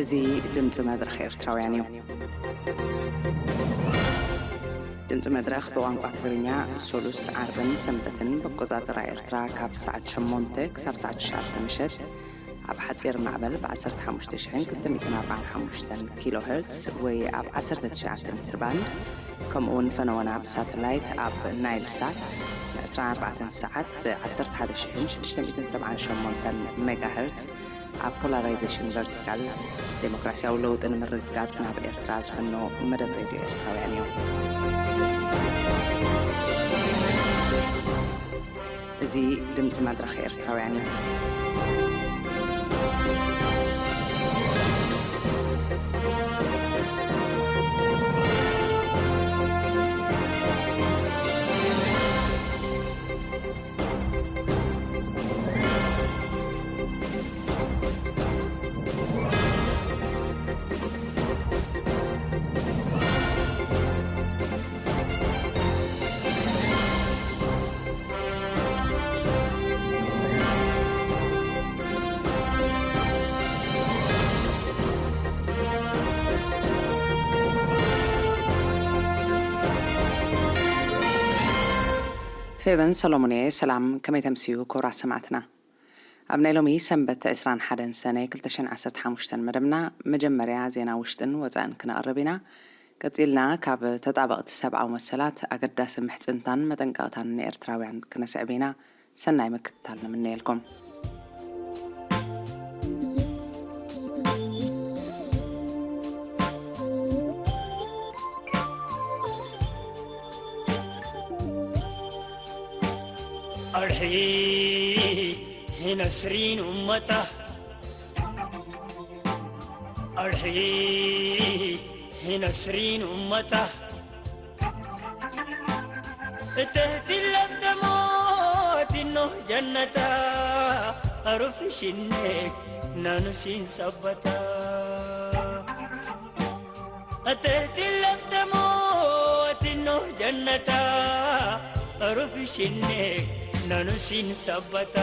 እዚ ድምፂ መድረኽ ኤርትራውያን እዩ። ድምፂ መድረኽ ብቋንቋ ትግርኛ ሶሉስ፣ ዓርብን ሰንበትን ብኣቆፃፅራ ኤርትራ ካብ ሰዓት ሸሞንተ ክሳብ ሰዓት ትሽዓተ ምሸት ኣብ ሓፂር ማዕበል ብ ዓሰርተ ሓሙሽተ ሽሕን ክልተ ሚእትን ኣርባዓን ሓሙሽተን ኪሎ ሄርትስ ወይ ኣብ ዓሰርተ ትሽዓተ ሜትር ባንድ፣ ከምኡ እውን ፈነወና ብሳተላይት ኣብ ናይል ሳት ን ዕስራን ኣርባዕተን ሰዓት ብ ዓሰርተ ሓደ ሽሕን ሽዱሽተ ሚእትን ሰብዓን ሸሞንተን ሜጋ ሄርትስ ኣብ ፖላራይዜሽን ቨርቲካል ዴሞክራሲያዊ ለውጢ ንምርግጋጽ ናብ ኤርትራ ዝፍኖ መደብ ሬድዮ ኤርትራውያን እዩ። እዚ ድምፂ መድረኽ ኤርትራውያን እዩ። ፌቨን ሰሎሞን እየ። ሰላም፣ ከመይ ተምስዩ ክቡራት ሰማዕትና? ኣብ ናይ ሎሚ ሰንበት ዕስራን ሓደን ሰነ ክልተ ሽሕን ዓሰርተ ሓሙሽተን መደብና መጀመርያ ዜና ውሽጥን ወጻእን ክነቕርብ ኢና። ቀጺልና ካብ ተጣበቕቲ ሰብኣዊ መሰላት ኣገዳሲ ምሕጽንታን መጠንቀቕታን ንኤርትራውያን ክነስዕብ ኢና። ሰናይ ምክትታል ንምነየልኩም። ኣርሒ ነስሪን እመታ ኣርሒ ነስሪን እመታ እተህቲ ለፍተሞት ኢኖህ ጀነታ ኣሩፍ ሽኔ ናኑሲን ሰበታ እተህቲ ለፍተሞት ኢኖህ ጀነታ ኣሩፍ ሽኔ ናኑሲን ሰበታ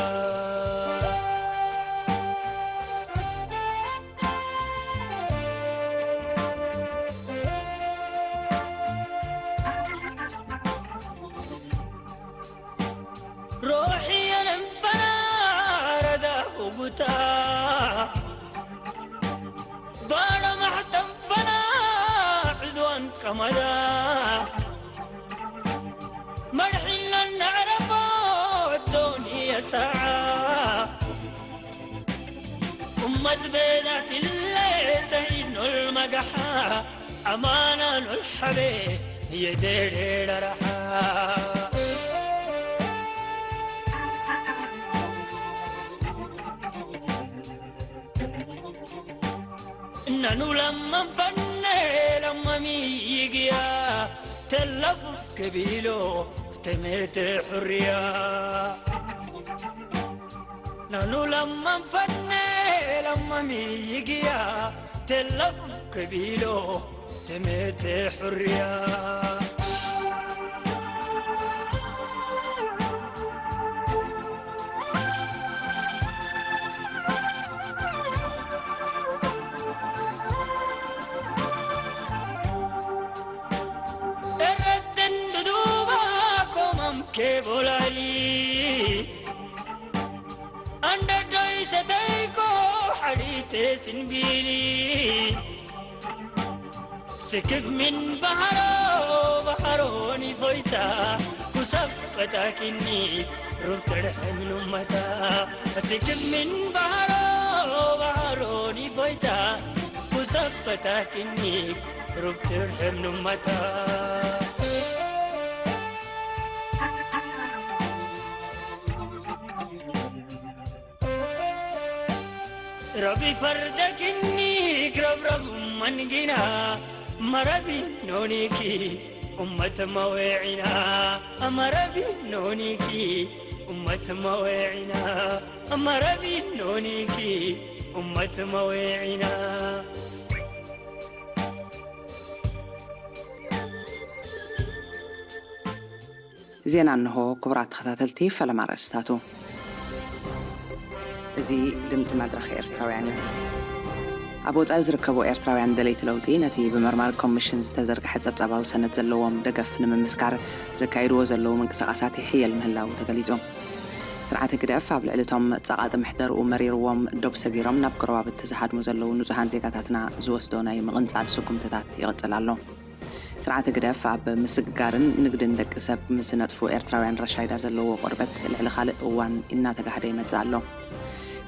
روحي أنا فنارة هبوتا بارا محتم فنا عدوان كمدا مرحلنا نعرف الدنيا ساعة أمة بينات الله سيدنا المقحة أمانة الحبيب يدير رحا ننو لما فني لما ميجيا تلفف كبيلو تميت حرية Nanu lamman fanne lamma miyigiya tellaf kebilo temete hurriya. Erretten duduba komam ke bolali. Anda doi setei ko harite sinbili. Sikif min baharo baharoni foita. Kusaf patakini ruftar hemnumata. Sikif min baharo baharoni foita. Kusaf patakini ruftar hemnumata. Rabi farda kinni rabrab mangina marabi noniki ummat mawe'ina marabi noniki ummat mawe'ina marabi noniki ummat mawe'ina. ዜና እንሆ። ክቡራት ተኸታተልቲ፣ ፈለማ ኣርእስታቱ። እዚ ድምፂ መድረኽ ኤርትራውያን እዩ። ኣብ ወጻኢ ዝርከቡ ኤርትራውያን ደለይቲ ለውጢ ነቲ ብመርማሪ ኮሚሽን ዝተዘርግሐ ጸብጻባዊ ሰነድ ዘለዎም ደገፍ ንምምስካር ዘካይድዎ ዘለዉ ምንቅስቓሳት ይሕየል ምህላዉ ተገሊጹ። ስርዓት ህግደፍ ኣብ ልዕሊ እቶም ጸቓጢ ምሕደርኡ መሪርዎም ዶብ ሰጊሮም ናብ ጎረባብቲ ዝሃድሙ ዘለዉ ንጹሃን ዜጋታትና ዝወስዶ ናይ ምቕንጻል ስጉምትታት ይቕጽል ኣሎ። ስርዓት ህግደፍ ኣብ ምስግጋርን ንግድን ደቂ ሰብ ምስ ዝነጥፉ ኤርትራውያን ራሻይዳ ዘለዎ ቁርበት ልዕሊ ካልእ እዋን እናተጋህደ ይመጽእ ኣሎ።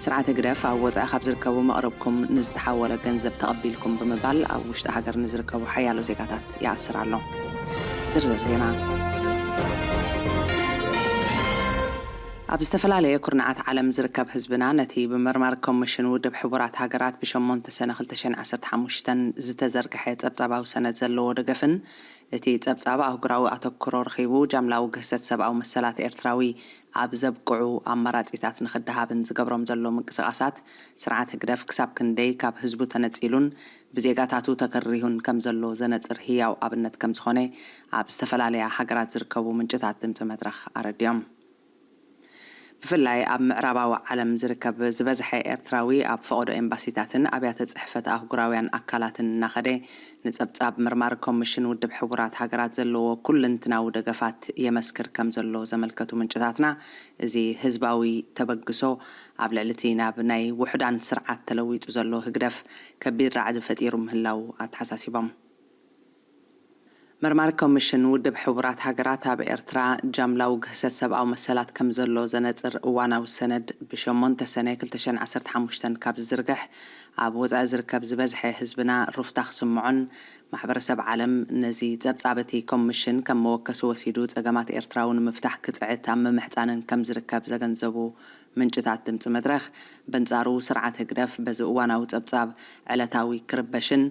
ስርዓት ህግደፍ ኣብ ወጻኢ ካብ ዝርከቡ መቕርብኩም ንዝተሓወለ ገንዘብ ተቐቢልኩም ብምባል ኣብ ውሽጢ ሃገር ንዝርከቡ ሓያሎ ዜጋታት ይኣስር ኣሎ። ዝርዝር ዜና። ኣብ ዝተፈላለየ ኩርናዓት ዓለም ዝርከብ ህዝብና ነቲ ብመርማሪ ኮሚሽን ውድብ ሕቡራት ሃገራት ብሸሞንተ ሰነ ክልተ ሽሕን ዓሰርተ ሓሙሽተን ዝተዘርግሐ ጸብጻባዊ ሰነድ ዘለዎ ደገፍን እቲ ጸብጻብ ኣህጉራዊ ኣተኩሮ ረኺቡ ጃምላዊ ግህሰት ሰብኣዊ መሰላት ኤርትራዊ ኣብ ዘብቅዑ ኣማራጺታት ንኽደሃብን ዝገብሮም ዘሎ ምንቅስቓሳት ስርዓት ህግደፍ ክሳብ ክንደይ ካብ ህዝቡ ተነጺሉን ብዜጋታቱ ተከሪሁን ከም ዘሎ ዘነጽር ህያው ኣብነት ከም ዝኾነ ኣብ ዝተፈላለያ ሃገራት ዝርከቡ ምንጭታት ድምጺ መድረኽ ኣረዲኦም። ብፍላይ ኣብ ምዕራባዊ ዓለም ዝርከብ ዝበዝሐ ኤርትራዊ ኣብ ፈቐዶ ኤምባሲታትን ኣብያተ ጽሕፈት ኣህጉራውያን ኣካላትን እናኸደ ንጸብጻብ መርማሪ ኮሚሽን ውድብ ሕቡራት ሃገራት ዘለዎ ኩልንትናዊ ደገፋት የመስክር ከም ዘሎ ዘመልከቱ ምንጭታትና፣ እዚ ህዝባዊ ተበግሶ ኣብ ልዕሊ እቲ ናብ ናይ ውሑዳን ስርዓት ተለዊጡ ዘሎ ህግደፍ ከቢድ ራዕዲ ፈጢሩ ምህላዉ ኣተሓሳሲቦም። መርማሪ ኮሚሽን ውድብ ሕቡራት ሃገራት ኣብ ኤርትራ ጃምላዊ ግህሰት ሰብኣዊ መሰላት ከም ዘሎ ዘነጽር እዋናዊ ሰነድ ብሸሞንተ ሰነ ክልተ ሽሕን ዓሰርተ ሓሙሽተን ካብ ዝዝርግሕ ኣብ ወጻኢ ዝርከብ ዝበዝሐ ህዝብና ሩፍታ ክስምዖን ማሕበረሰብ ዓለም ነዚ ጸብጻብ እቲ ኮሚሽን ከም መወከሲ ወሲዱ ጸገማት ኤርትራዊ ንምፍታሕ ክጽዕት ኣብ ምምሕጻንን ከም ዝርከብ ዘገንዘቡ ምንጭታት ድምጺ መድረኽ፣ በንጻሩ ስርዓት ህግደፍ በዚ እዋናዊ ጸብጻብ ዕለታዊ ክርበሽን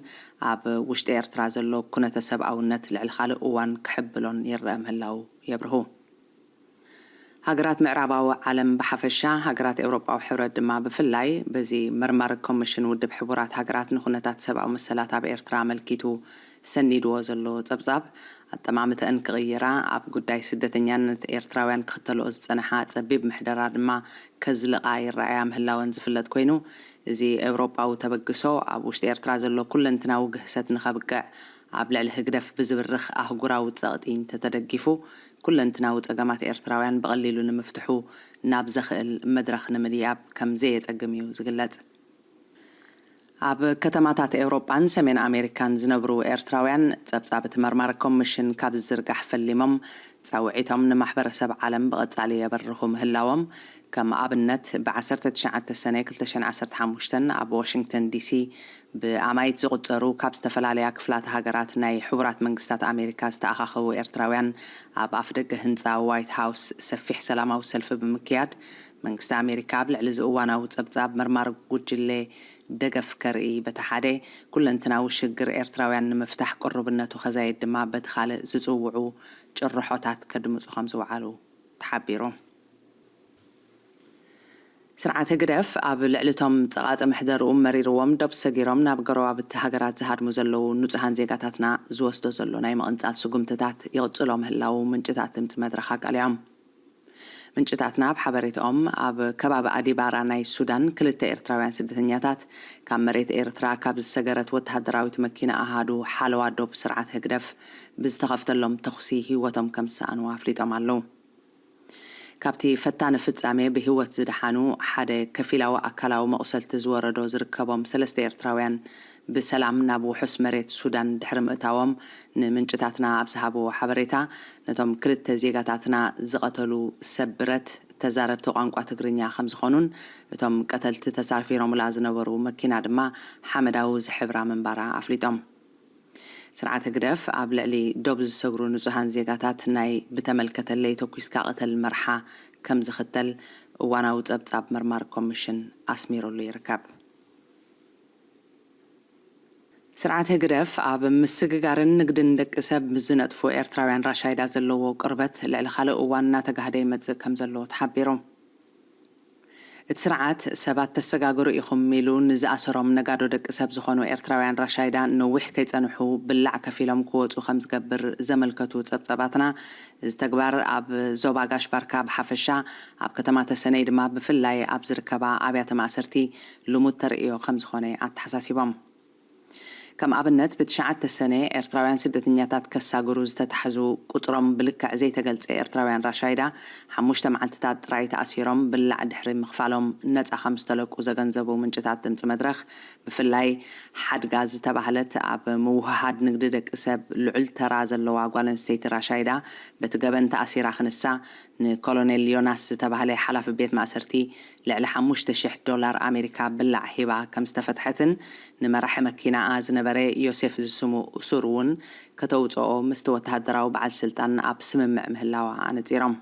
ኣብ ውሽጢ ኤርትራ ዘሎ ኩነተ ሰብኣውነት ልዕሊ ካልእ እዋን ክሕብሎን ይረአ ምህላዉ የብርሁ። ሃገራት ምዕራባዊ ዓለም ብሓፈሻ፣ ሃገራት ኤውሮጳዊ ሕብረት ድማ ብፍላይ፣ በዚ መርማሪ ኮሚሽን ውድብ ሕቡራት ሃገራት ንኩነታት ሰብኣዊ መሰላት ኣብ ኤርትራ ኣመልኪቱ ሰኒድዎ ዘሎ ጸብጻብ፣ ኣጠማምተአን ክቕይራ፣ ኣብ ጉዳይ ስደተኛነት ኤርትራውያን ክኽተልኦ ዝጸንሓ ጸቢብ ምሕደራ ድማ ከዝልቓ ይረኣያ ምህላወን ዝፍለጥ ኮይኑ፣ እዚ ኤውሮጳዊ ተበግሶ ኣብ ውሽጢ ኤርትራ ዘሎ ኩለንትናዊ ግህሰት ንኸብቅዕ ኣብ ልዕሊ ህግደፍ ብዝብርኽ ኣህጉራዊ ጸቕጢ እንተተደጊፉ፣ ኩለንትናዊ ጸገማት ኤርትራውያን ብቐሊሉ ንምፍትሑ ናብ ዘኽእል መድረኽ ንምልያብ ከም ዘየጸግም እዩ ዝግለጽ። ኣብ ከተማታት ኤውሮጳን ሰሜን ኣሜሪካን ዝነብሩ ኤርትራውያን፣ ጸብጻብ እቲ መርማሪ ኮሚሽን ካብ ዝዝርጋሕ ፈሊሞም፣ ጻውዒቶም ንማሕበረሰብ ዓለም ብቐጻሊ የበርኹ ምህላዎም፣ ከም ኣብነት፣ ብ ዓሰርተ ትሽዓተ ሰነ ክልተ ሽሕን ዓሰርተ ሓሙሽተን ኣብ ዋሽንግተን ዲሲ ብኣማኢት ዝቑጸሩ ካብ ዝተፈላለያ ክፍላተ ሃገራት ናይ ሕቡራት መንግስታት ኣሜሪካ ዝተኣኻኸቡ ኤርትራውያን፣ ኣብ ኣፍደገ ህንጻ ዋይት ሃውስ ሰፊሕ ሰላማዊ ሰልፊ ብምክያድ፣ መንግስቲ ኣሜሪካ ኣብ ልዕሊ እዚ እዋናዊ ጸብጻብ መርማሪ ጉጅለ ደገፍ ከርኢ በቲ ሓደ፣ ኩለንትናዊ ሽግር ኤርትራውያን ንምፍታሕ ቅሩብነቱ ከዛይድ ድማ በቲ ካልእ ዝጽውዑ ጭርሖታት ከድምጹ ከም ዝወዓሉ ተሓቢሩ። ስርዓት ህግደፍ ኣብ ልዕሊ እቶም ጸቓጢ ምሕደርኡ መሪርዎም ዶብ ሰጊሮም ናብ ጎረባብቲ ሃገራት ዝሃድሙ ዘለዉ ንጹሃን ዜጋታትና ዝወስዶ ዘሎ ናይ ምቕንጻል ስጉምትታት ይቕጽሎ ምህላዉ ምንጭታት ድምጺ መድረኽ ኣቃሊዖም። ምንጭታትና ኣብ ሓበሬትኦም፣ ኣብ ከባቢ ኣዲባራ ናይ ሱዳን ክልተ ኤርትራውያን ስደተኛታት ካብ መሬት ኤርትራ ካብ ዝሰገረት ወተሃደራዊት መኪና ኣሃዱ ሓለዋ ዶብ ስርዓት ህግደፍ ብዝተኸፍተሎም ተኹሲ ህይወቶም ከም ዝሰኣኑ ኣፍሊጦም ኣለዉ። ካብቲ ፈታኒ ፍጻሜ ብህይወት ዝደሓኑ፣ ሓደ ከፊላዊ ኣካላዊ መቑሰልቲ ዝወረዶ ዝርከቦም ሰለስተ ኤርትራውያን ብሰላም ናብ ውሑስ መሬት ሱዳን ድሕሪ ምእታዎም፣ ንምንጭታትና ኣብ ዝሃብዎ ሓበሬታ፣ ነቶም ክልተ ዜጋታትና ዝቐተሉ ሰብ ብረት፣ ተዛረብቲ ቋንቋ ትግርኛ ከም ዝኾኑን፣ እቶም ቀተልቲ ተሳፊሮምላ ዝነበሩ መኪና ድማ ሓመዳዊ ዝሕብራ ምንባራ ኣፍሊጦም። ስርዓት ህግደፍ ኣብ ልዕሊ ዶብ ዝሰግሩ ንጹሃን ዜጋታት ናይ ብተመልከተለይ ተኲስካ ቅተል መርሓ ከም ዝኽተል እዋናዊ ጸብጻብ መርማሪ ኮሚሽን ኣስሚሩሉ ይርከብ። ስርዓት ህግደፍ ኣብ ምስግጋርን ንግድን ደቂ ሰብ ምስ ዝነጥፉ ኤርትራውያን ራሻይዳ ዘለዎ ቅርበት ልዕሊ ካልእ እዋን እናተጋህደ ይመጽእ ከም ዘሎ ተሓቢሩ። እቲ ስርዓት ሰባት ተሰጋግሩ ኢኹም ኢሉ ንዝኣሰሮም ነጋዶ ደቂ ሰብ ዝኾኑ ኤርትራውያን ራሻይዳ ነዊሕ ከይጸንሑ ብላዕ ከፊሎም ክወጹ ከም ዝገብር ዘመልከቱ ጸብጸባትና፣ እዚ ተግባር ኣብ ዞባ ጋሽ ባርካ ብሓፈሻ፣ ኣብ ከተማ ተሰነይ ድማ ብፍላይ ኣብ ዝርከባ ኣብያተ ማእሰርቲ ልሙድ ተርእዮ ከም ዝኾነ ኣተሓሳሲቦም። ከም ኣብነት ብትሽዓተ ሰነ ኤርትራውያን ስደተኛታት ከሳግሩ ዝተታሕዙ ቁጽሮም ብልክዕ ዘይተገልጸ ኤርትራውያን ራሻይዳ ሓሙሽተ መዓልትታት ጥራይ ተኣሲሮም ብላዕ ድሕሪ ምኽፋሎም ነጻ ከም ዝተለቁ ዘገንዘቡ ምንጭታት ድምጺ መድረኽ፣ ብፍላይ ሓድጋ ዝተባህለት ኣብ ምውህሃድ ንግዲ ደቂ ሰብ ልዑል ተራ ዘለዋ ጓል ኣንስተይቲ ራሻይዳ በቲ ገበን ተኣሲራ ክንሳ ንኮሎኔል ዮናስ ዝተባህለ ሓላፊ ቤት ማእሰርቲ ልዕሊ ሓሙሽተ ሽሕ ዶላር ኣሜሪካ ብላዕ ሂባ ከም ዝተፈትሐትን ንመራሒ መኪናኣ ዝነበረ ዮሴፍ ዝስሙ እሱር እውን ከተውፅኦ ምስቲ ወተሃደራዊ በዓል ስልጣን ኣብ ስምምዕ ምህላዋ ኣነፂሮም።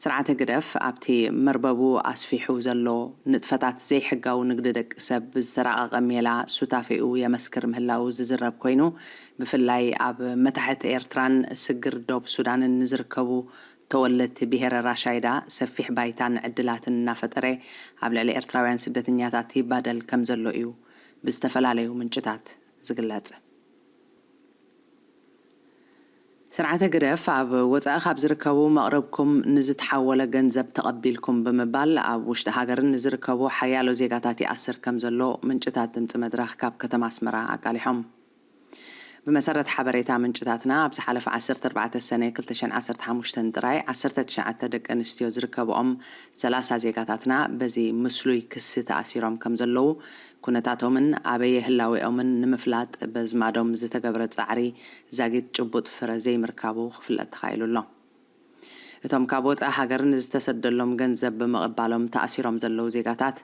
ስርዓተ ግደፍ ኣብቲ መርበቡ ኣስፊሑ ዘሎ ንጥፈታት ዘይሕጋዊ ንግዲ ደቂ ሰብ ብዝተራቐቐ ሜላ ሱታፌኡ የመስክር ምህላው ዝዝረብ ኮይኑ፣ ብፍላይ ኣብ መታሕት ኤርትራን ስግር ዶብ ሱዳንን ንዝርከቡ ተወለድቲ ብሄረ ራሻይዳ ሰፊሕ ባይታን ዕድላትን እናፈጠረ ኣብ ልዕሊ ኤርትራውያን ስደተኛታት ይባደል ከም ዘሎ እዩ ብዝተፈላለዩ ምንጭታት ዝግለጽ። ስርዓተ ግደፍ ኣብ ወጻኢ ካብ ዝርከቡ መቕረብኩም ንዝተሓወለ ገንዘብ ተቐቢልኩም ብምባል ኣብ ውሽጢ ሃገርን ንዝርከቡ ሓያሎ ዜጋታት ይኣስር ከም ዘሎ ምንጭታት ድምጺ መድረኽ ካብ ከተማ ኣስመራ ኣቃሊሖም። ብመሰረት ሓበሬታ ምንጭታትና፣ ኣብ ዝሓለፈ ዓሰርተ ኣርባዕተ ሰነ ክልተ ሽሕን ዓሰርተ ሓሙሽተን ጥራይ ዓሰርተ ትሽዓተ ደቂ ኣንስትዮ ዝርከብኦም ሰላሳ ዜጋታትና በዚ ምስሉይ ክሲ ተኣሲሮም ከም ዘለዉ፣ ኩነታቶምን ኣበየ ህላዌኦምን ንምፍላጥ በዝማዶም ዝተገብረ ጻዕሪ ዛጊት ጭቡጥ ፍረ ዘይምርካቡ ክፍለጥ ተኻኢሉ ኣሎ። እቶም ካብ ወጻኢ ሃገር ንዝተሰደሎም ገንዘብ ብምቕባሎም ተኣሲሮም ዘለዉ ዜጋታት፣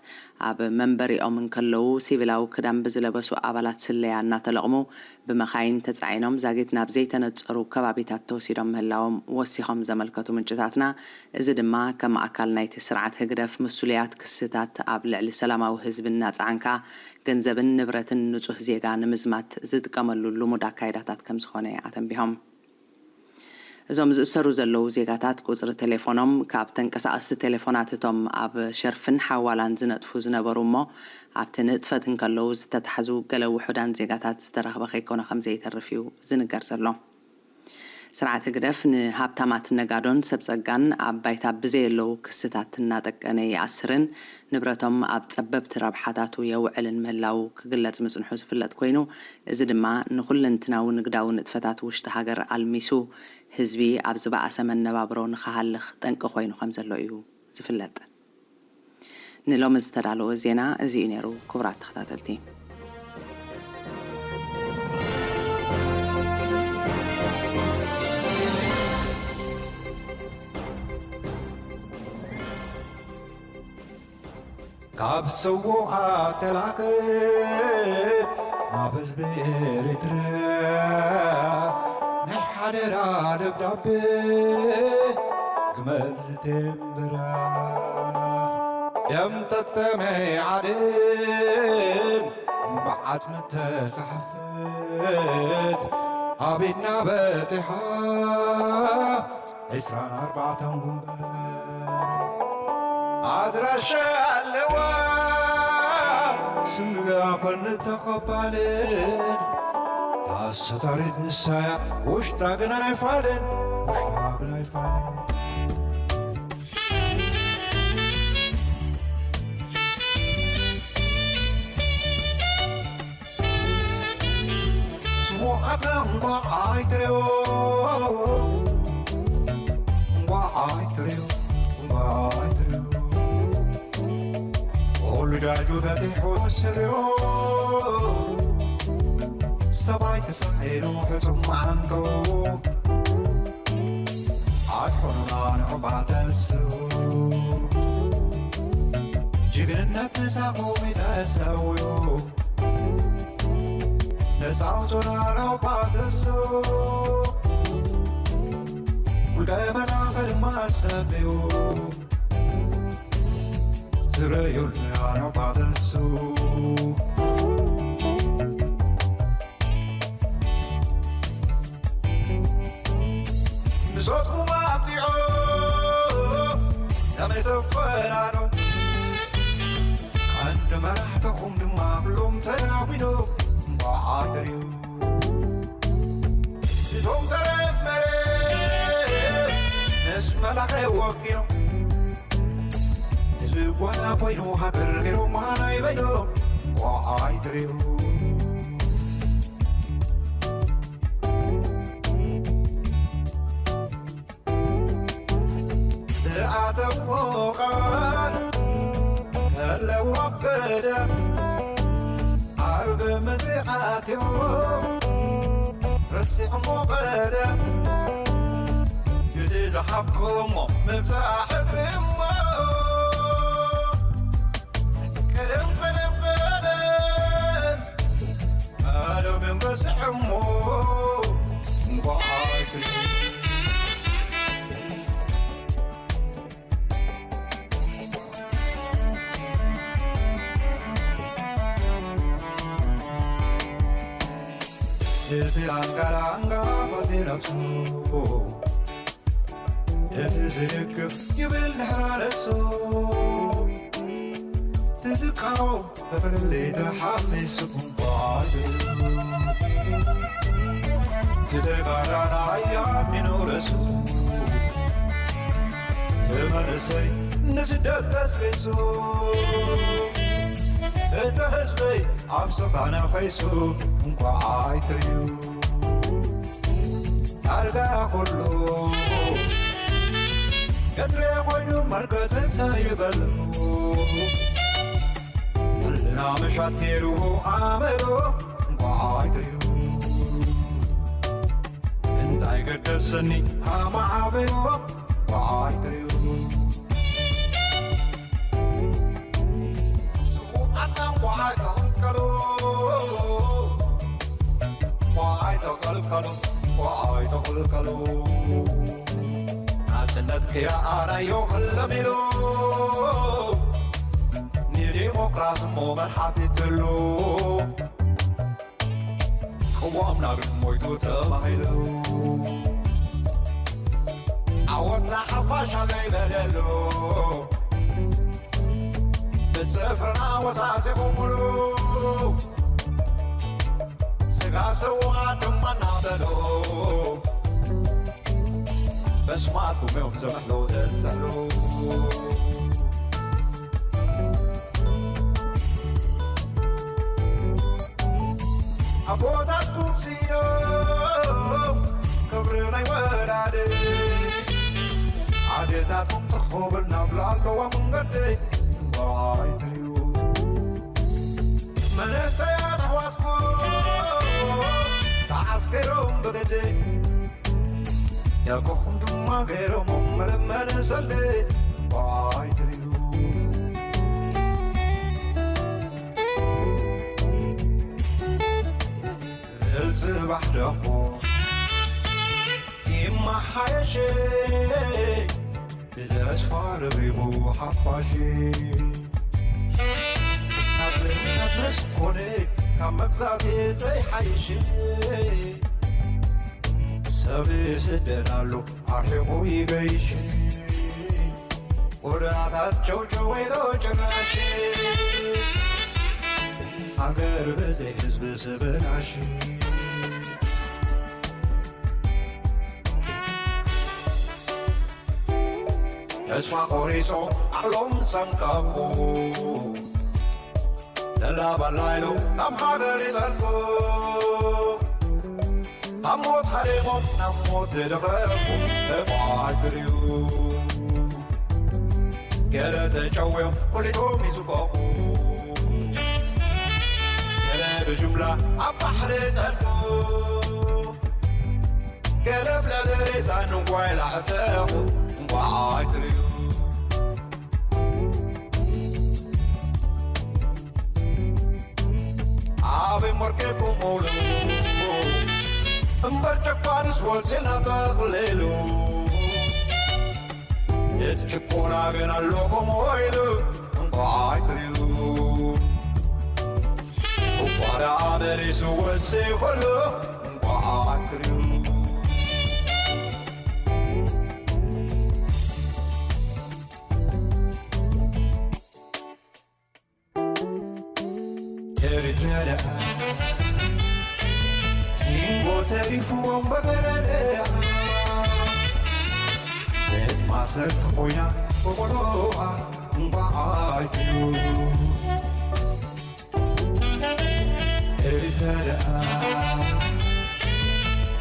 ኣብ መንበሪኦም እንከለዉ ሲቪላዊ ክዳን ብዝለበሱ ኣባላት ስለያ እናተለቕሙ ብመኻይን ተጻዒኖም ዛጊት ናብ ዘይተነጸሩ ከባቢታት ተወሲዶም ምህላዎም ወሲኾም ዘመልከቱ ምንጭታትና፣ እዚ ድማ ከም ኣካል ናይቲ ስርዓት ህግደፍ ምስሉያት ክስታት ኣብ ልዕሊ ሰላማዊ ህዝቢ እናጸዓንካ ገንዘብን ንብረትን ንጹህ ዜጋ ንምዝማት ዝጥቀመሉ ልሙድ ኣካይዳታት ከም ዝኾነ ኣተንቢሆም። እዞም ዝእሰሩ ዘለዉ ዜጋታት ቁጽሪ ቴሌፎኖም ካብ ተንቀሳቐስቲ ቴሌፎናት እቶም ኣብ ሸርፍን ሓዋላን ዝነጥፉ ዝነበሩ እሞ ኣብቲ ንጥፈት እንከለዉ ዝተታሕዙ ገለ ውሑዳን ዜጋታት ዝተረኽበ ከይኮነ ከም ዘይተርፍ እዩ ዝንገር ዘሎ። ስርዓት ህግደፍ ንሃብታማት ነጋዶን ሰብ ጸጋን ኣብ ባይታ ብዘየለዉ ክስታት እናጠቀነ ይኣስርን ንብረቶም ኣብ ጸበብቲ ረብሓታቱ የውዕልን ምህላዉ ክግለጽ ምጽንሑ ዝፍለጥ ኮይኑ፣ እዚ ድማ ንኹለንትናዊ ንግዳዊ ንጥፈታት ውሽጢ ሃገር ኣልሚሱ ህዝቢ ኣብ ዝበኣሰ መነባብሮ ንኽሃልኽ ጠንቂ ኮይኑ ከም ዘሎ እዩ ዝፍለጥ። ንሎሚ ዝተዳለወ ዜና እዚ እዩ ነይሩ። ክቡራት ተኸታተልቲ፣ ካብ ሰውኣ ተላከ ናብ ህዝቢ ኤሪትራ ናይ ሓደራ ደብዳቤ ግመል ዝቴምብራ ደም ጠጠመ ዓድን ብዓጽሚ ተጻሕፈት ኣበይና በጺሓ ዕስራን ኣርባዕተን ጉንበር ኣድራሻ ኣለዋ ስምጋ ኮን ተቐባልን ታሰታሪት ንሳያ ውሽጣ ግን ኣይፋልን ውሽጣ ግን ኣይፋልን ስሙዓታ እንኳ ኣይትሬዎ እንኳ ኣይትሬዎ እንኳ ኣይትሬዎ ኩሉ ጃጁ ፈቲሑ ስርዮ ሰብኣይ ተሳሒሉ ሕጹም ዓንጡ ኣትኮኑና ንዑባተሱ ጅግንነት ምሳኹም ይተሰውዩ ነፃ ኣውፁና ንዑባተሱ ውልቀ መናኸ ድማ ሰብዩ ዝረዩልና ንዑባተሱ ምሶትኩም ኣጥሊዖ ከመይ ዘፈናኖ መራሕተኹም ድማ ኩሎም ተዳጒኖም እንቋዕ ኣትርዩ። እቶም ተረፍ መሬት ምስ መላኸ ወጊኖም፣ ህዝቢ ጓና ኮይኑ ሃገር ገይሮማ ናይ በይኖም እንቋዕ ኣይትርዩ። ዝኣተዎ ቃል ከለዎ ኣብ ገደም፣ ኣብ ምድሪ ኣትዮም ረሲዖሞ ቀደም። እቲ ዝሓብኩሞ ምብጻሕ ሕድሪ እሞ፣ ቀደም፣ ቀደም፣ ቀደም፣ ቀደም እዮም ረሲዖሞ። እንቋዕ ኣይትርዩ። እቲ ኣንጋላንጋ ፎቲ ነብሱ፣ እቲ ዝድግፍ ይብል ንሕና ነሱ። ትዝካሮ ብፍልልይ ተሓሚሱ እንቋዕ ትተጋዳላይ ኣሚኑ ርእሱ፣ እቲ መንእሰይ ንስደት ቀስቂሱ፣ እቲ ህዝበይ ኣብ ስልጣነ ከይሱ እንቋዕ ኣይትርዩ። ዳርጋ ኩሉ ገትሪ ኮይኑ መርገጽ ዘይበሉ፣ ሕልና ምሻት ገይሩ ኣመሉ እንቋዕ ኣይትርዩ። እንታይ ገደሰኒ ኣማዓበሉ እንቋዕ ኣይትርዩ። ስዉኣትና እንቋዕ ኣይተቐልቀሉ፣ እንቋዕ ኣይተቐልቀሉ፣ እንቋዕ ኣይተቐልቀሉ። ናጽነት ክያኣናዮ ክለም ኢሉ፣ ንዲሞክራሲ እሞ መን ሓቲትሉ? ቅዋምና ግን ሞይቱ ተባሂሉ። ዓወትና ሓፋሽ ኣለይ በለሉ። ብጽፍርና ወሳሲኹምሉ። ስጋ ስውኣ ድማ እናበሉ በስማትኩም እዮም ዘምሕሉ ዘልጸሉ። ኣቦታትኩም ስኢኖም ክብሪ ናይ ወላዲ፣ ኣዴታትኩም ትኹብል ናብ ላለዋ መንገዲ ዋይ ትርዩ። መንእሰያት ኣሕዋትኩም ተዓስከሮም ብግዲ፣ ደቅኹም ድማ ገይሮም መለመኒ ሰልዲ ዋይ ትርዩ። ጽባሕ ደሞ ይመሓየሽ፣ ብተስፋ ረብሪቡ ሓፋሽ። ናጽነት ምስ ኮነ ካብ መግዛእቲ ዘይሓይሽ፣ ሰብ ይስደድ ኣሎ ኣርሒቑ ይገይሽ። ጎደናታት ጨውጨው ኢሉ ጭራሽ፣ ሃገር ብዘይ ህዝቢ ስብላሽ። ተስፋ ቆሪጾ ዓቕሎም ጸንቀቑ፣ ዘላ ባላ ኢሉ ካብ ሃገር ይጸንቁ። ካብ ሞት ሃዲሞም ናብ ሞት ዝደፍረኹ እኳ ትርእዩ። ገለ ተጨውዮም ኩሊቶም ይዝቆቑ። ገለ ብጅምላ ኣብ ባሕሪ ይጠልቁ። ገለ ብልዕሊ ሬሳ ንጓይ ላዕተቑ። እንቋዕ ትርእዩ። ኣበይ ሞርኬኩም ሙሉ እምበር ጨቋንስ ወልሴና ጠቕሊሉ። እቲ ጭቆና ግን ኣሎ ከምኡ ኢሉ። እንቋዕ ትርእዩ። እኳ ደኣ መሊሱ ወልሴ ከሎ እንቋዕ ትርእዩ። ተሪፍዎም በበለለያ ቤት ማሰርት ኮይና ቆቆሎኣ እንቋዓይትዩ ኤሪተረኣ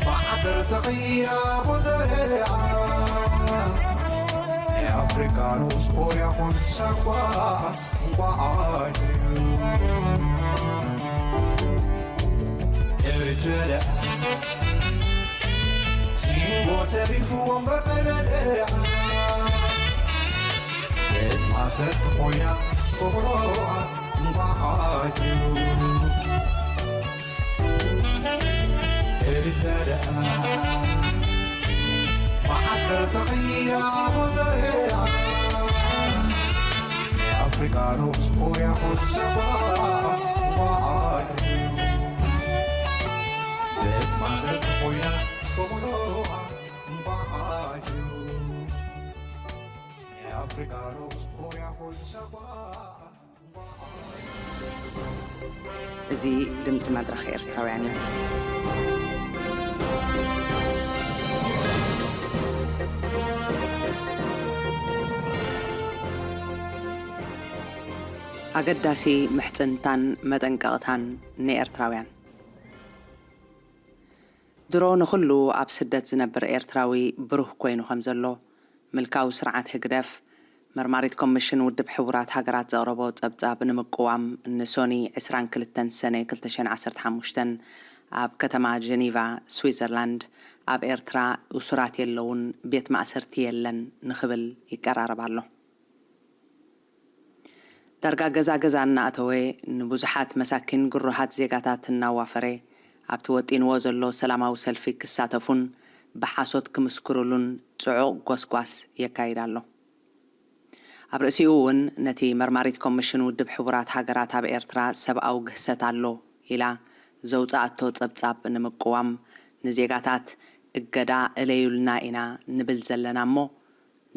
ማዓስከር ተቐይራ ቦዘረኣ ናይ ኣፍሪቃ ንኡስ ኮርያ ኮንሳኳ እንቋዓይትዩ ኤሪተረኣ ሲንጎ ተሪፍዎም በበለለያ ቤት ማሰርት ኮይና ቆቆሎኣ እንቋዓይትዩ ኤሪተረኣ ማዓስከር ተቐይራ ቦዘረኣ ኣፍሪቃ ንኡስ ኮርያ ኮንሳኳ እንቋዓይትዩ ቤት ማሰርት ኮይና ቆቆሎኣ እንቋዓይትዩ ኣፍሪቃ ንኡስ ኮርያ ኮንሳኳ እዚ ድምፂ መድረኽ ኤርትራውያን እዩ። ኣገዳሲ ምሕፅንታን መጠንቀቕታን ንኤርትራውያን። ድሮ ንኹሉ ኣብ ስደት ዝነብር ኤርትራዊ ብሩህ ኮይኑ ከም ዘሎ ምልካዊ ስርዓት ህግደፍ መርማሪት ኮሚሽን ውድብ ሕቡራት ሃገራት ዘቕረቦ ጸብጻብ ንምቅዋም ንሶኒ ዕስራን ክልተን ሰነ ክልተ ሽሕን ዓሰርተ ሓሙሽተን ኣብ ከተማ ጀኒቫ ስዊዘርላንድ ኣብ ኤርትራ እሱራት የለውን፣ ቤት ማእሰርቲ የለን ንኽብል ይቀራረብ ኣሎ። ዳርጋ ገዛ ገዛ እናኣተወ ንብዙሓት መሳኪን ግሩሃት ዜጋታት እናዋፈረ ኣብቲ ወጢንዎ ዘሎ ሰላማዊ ሰልፊ ክሳተፉን ብሓሶት ክምስክሩሉን ጽዑቕ ጎስጓስ የካይድ ኣሎ። ኣብ ርእሲኡ እውን ነቲ መርማሪት ኮሚሽን ውድብ ሕቡራት ሃገራት ኣብ ኤርትራ ሰብኣዊ ግህሰት ኣሎ ኢላ ዘውጽኣቶ ጸብጻብ ንምቅዋም ንዜጋታት እገዳ እለዩልና ኢና ንብል ዘለና እሞ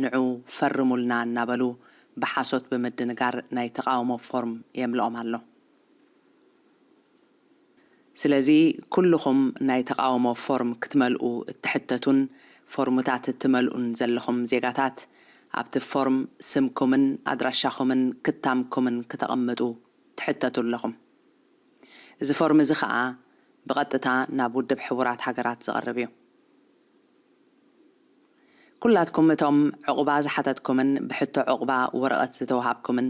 ንዑ ፈርሙልና እናበሉ ብሓሶት ብምድንጋር ናይ ተቓውሞ ፎርም የምልኦም ኣሎ። ስለዚ ኩልኹም ናይ ተቓውሞ ፎርም ክትመልኡ እትሕተቱን ፎርምታት እትመልኡን ዘለኹም ዜጋታት ኣብቲ ፎርም ስምኩምን ኣድራሻኹምን ክታምኩምን ክተቐምጡ ትሕተቱ ኣለኹም። እዚ ፎርም እዚ ኸኣ ብቐጥታ ናብ ውድብ ሕቡራት ሃገራት ዝቐርብ እዩ። ኩላትኩም እቶም ዕቑባ ዝሓተትኩምን ብሕቶ ዕቑባ ወረቐት ዝተውሃብኩምን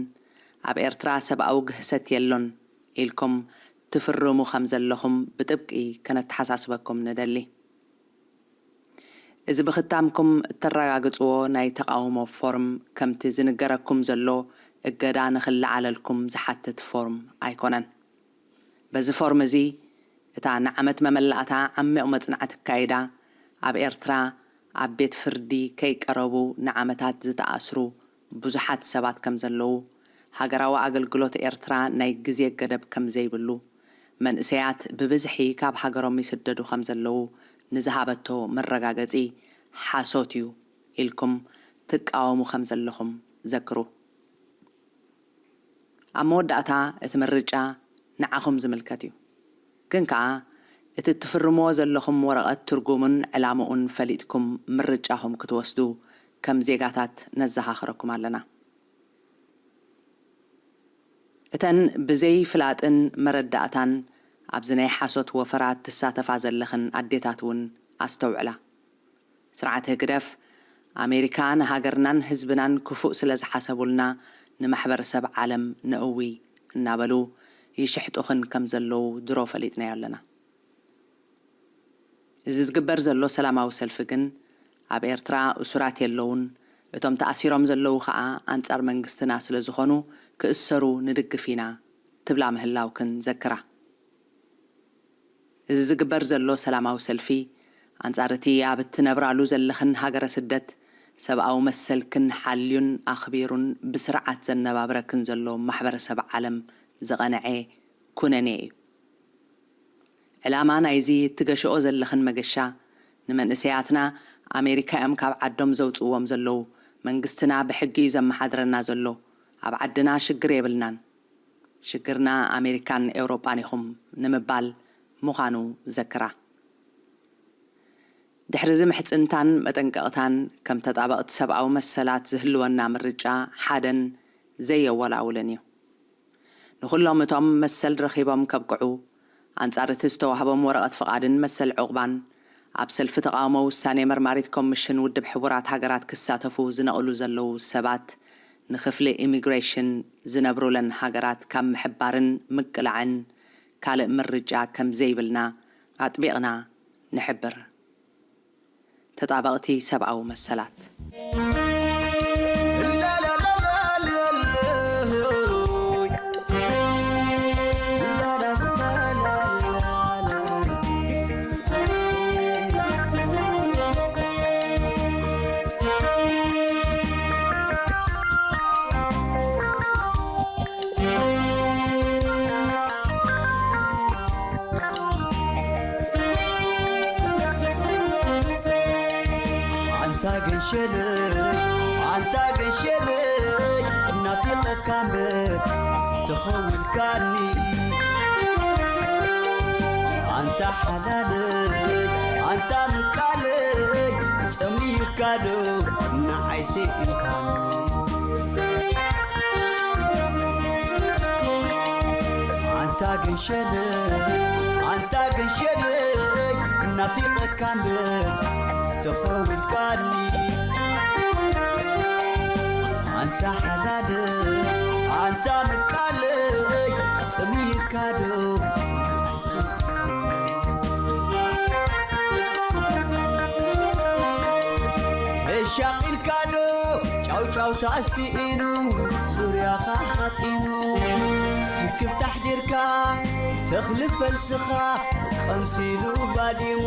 ኣብ ኤርትራ ሰብኣዊ ግህሰት የሎን ኢልኩም ትፍርሙ ከም ዘለኹም ብጥብቂ ከነተሓሳስበኩም ንደሊ። እዚ ብኽታምኩም እተረጋግጽዎ ናይ ተቓውሞ ፎርም ከምቲ ዝንገረኩም ዘሎ እገዳ ንኽለዓለልኩም ዝሓትት ፎርም ኣይኮነን። በዚ ፎርም እዚ እታ ንዓመት መመላእታ ዓሚቕ መጽናዕቲ ኣካይዳ ኣብ ኤርትራ ኣብ ቤት ፍርዲ ከይቀረቡ ንዓመታት ዝተኣስሩ ብዙሓት ሰባት ከም ዘለዉ፣ ሃገራዊ ኣገልግሎት ኤርትራ ናይ ግዜ ገደብ ከም ዘይብሉ፣ መንእሰያት ብብዝሒ ካብ ሃገሮም ይስደዱ ከም ዘለዉ ንዝሃበቶ መረጋገጺ ሓሶት እዩ ኢልኩም ትቃወሙ ከም ዘለኹም ዘክሩ። ኣብ መወዳእታ እቲ ምርጫ ንዓኹም ዝምልከት እዩ። ግን ከኣ እቲ እትፍርምዎ ዘለኹም ወረቐት ትርጉሙን ዕላምኡን ፈሊጥኩም ምርጫኹም ክትወስዱ ከም ዜጋታት ነዘኻኽረኩም ኣለና። እተን ብዘይ ፍላጥን መረዳእታን ኣብዚ ናይ ሓሶት ወፈራ ትሳተፋ ዘለኽን ኣዴታት እውን ኣስተውዕላ። ስርዓት ህግደፍ ኣሜሪካ ንሃገርናን ህዝብናን ክፉእ ስለ ዝሓሰቡልና ንማሕበረሰብ ዓለም ነእዊ እናበሉ ይሽሕጡኽን ከም ዘለዉ ድሮ ፈሊጥናዮ ኣለና። እዚ ዝግበር ዘሎ ሰላማዊ ሰልፊ ግን ኣብ ኤርትራ እሱራት የለውን፣ እቶም ተኣሲሮም ዘለዉ ኸኣ ኣንጻር መንግስትና ስለ ዝኾኑ ክእሰሩ ንድግፍ ኢና ትብላ ምህላውክን ዘክራ። እዚ ዝግበር ዘሎ ሰላማዊ ሰልፊ ኣንጻር እቲ ኣብ እትነብራሉ ዘለኽን ሃገረ ስደት ሰብኣዊ መሰልክን ሓልዩን ኣኽቢሩን ብስርዓት ዘነባብረክን ዘሎ ማሕበረሰብ ዓለም ዝቐንዐ ኩነኔ እዩ። ዕላማ ናይዚ እትገሽኦ ዘለኽን መገሻ ንመንእሰያትና ኣሜሪካ እዮም ካብ ዓዶም ዘውጽእዎም ዘለዉ፣ መንግስትና ብሕጊ እዩ ዘመሓድረና ዘሎ፣ ኣብ ዓድና ሽግር የብልናን፣ ሽግርና ኣሜሪካን ኤውሮጳን ኢኹም ንምባል ምዃኑ ዘክራ። ድሕሪ እዚ ምሕጽንታን መጠንቀቕታን ከም ተጣበቕቲ ሰብኣዊ መሰላት ዝህልወና ምርጫ ሓደን ዘየወላውልን እዩ። ንኹሎም እቶም መሰል ረኺቦም ከብቅዑ፣ ኣንጻር እቲ ዝተዋህቦም ወረቐት ፍቓድን መሰል ዕቑባን ኣብ ሰልፊ ተቓውሞ ውሳኔ መርማሪት ኮሚሽን ውድብ ሕቡራት ሃገራት ክሳተፉ ዝነቕሉ ዘለዉ ሰባት ንክፍሊ ኢሚግሬሽን ዝነብሩለን ሃገራት ካብ ምሕባርን ምቅላዕን ካልእ ምርጫ ከም ዘይብልና ኣጥቢቕና ንሕብር። ተጣበቕቲ ሰብኣዊ መሰላት። ኣንታ ገንሸለይ፣ ኣንታ ገንሸለይ፣ ናፊቐካ እምበር ተኸዊልካኒ። ኣንታ ሓላለይ፣ ኣንታ ምቃለይ፣ ጸሚእካ ዶ ንዓይ ስኢንካኒ? ኣንታ ገንሸለይ፣ ኣንታ ገንሸለይ፣ ናፊቐካ እምበር ተኸዊልካኒ። ኣንታ ሓላለይ፣ ኣንታ ምቃለይ፣ ጸሚእካ ዶ? ተሻቒልካ ዶ ጫውጫውታ ስኢኑ ዙርያኻ ሓጢሙ? ስክፍታ ኣሕዲርካ ተኽሊ ፈልስኻ ቀምሲሉ ባዲሙ።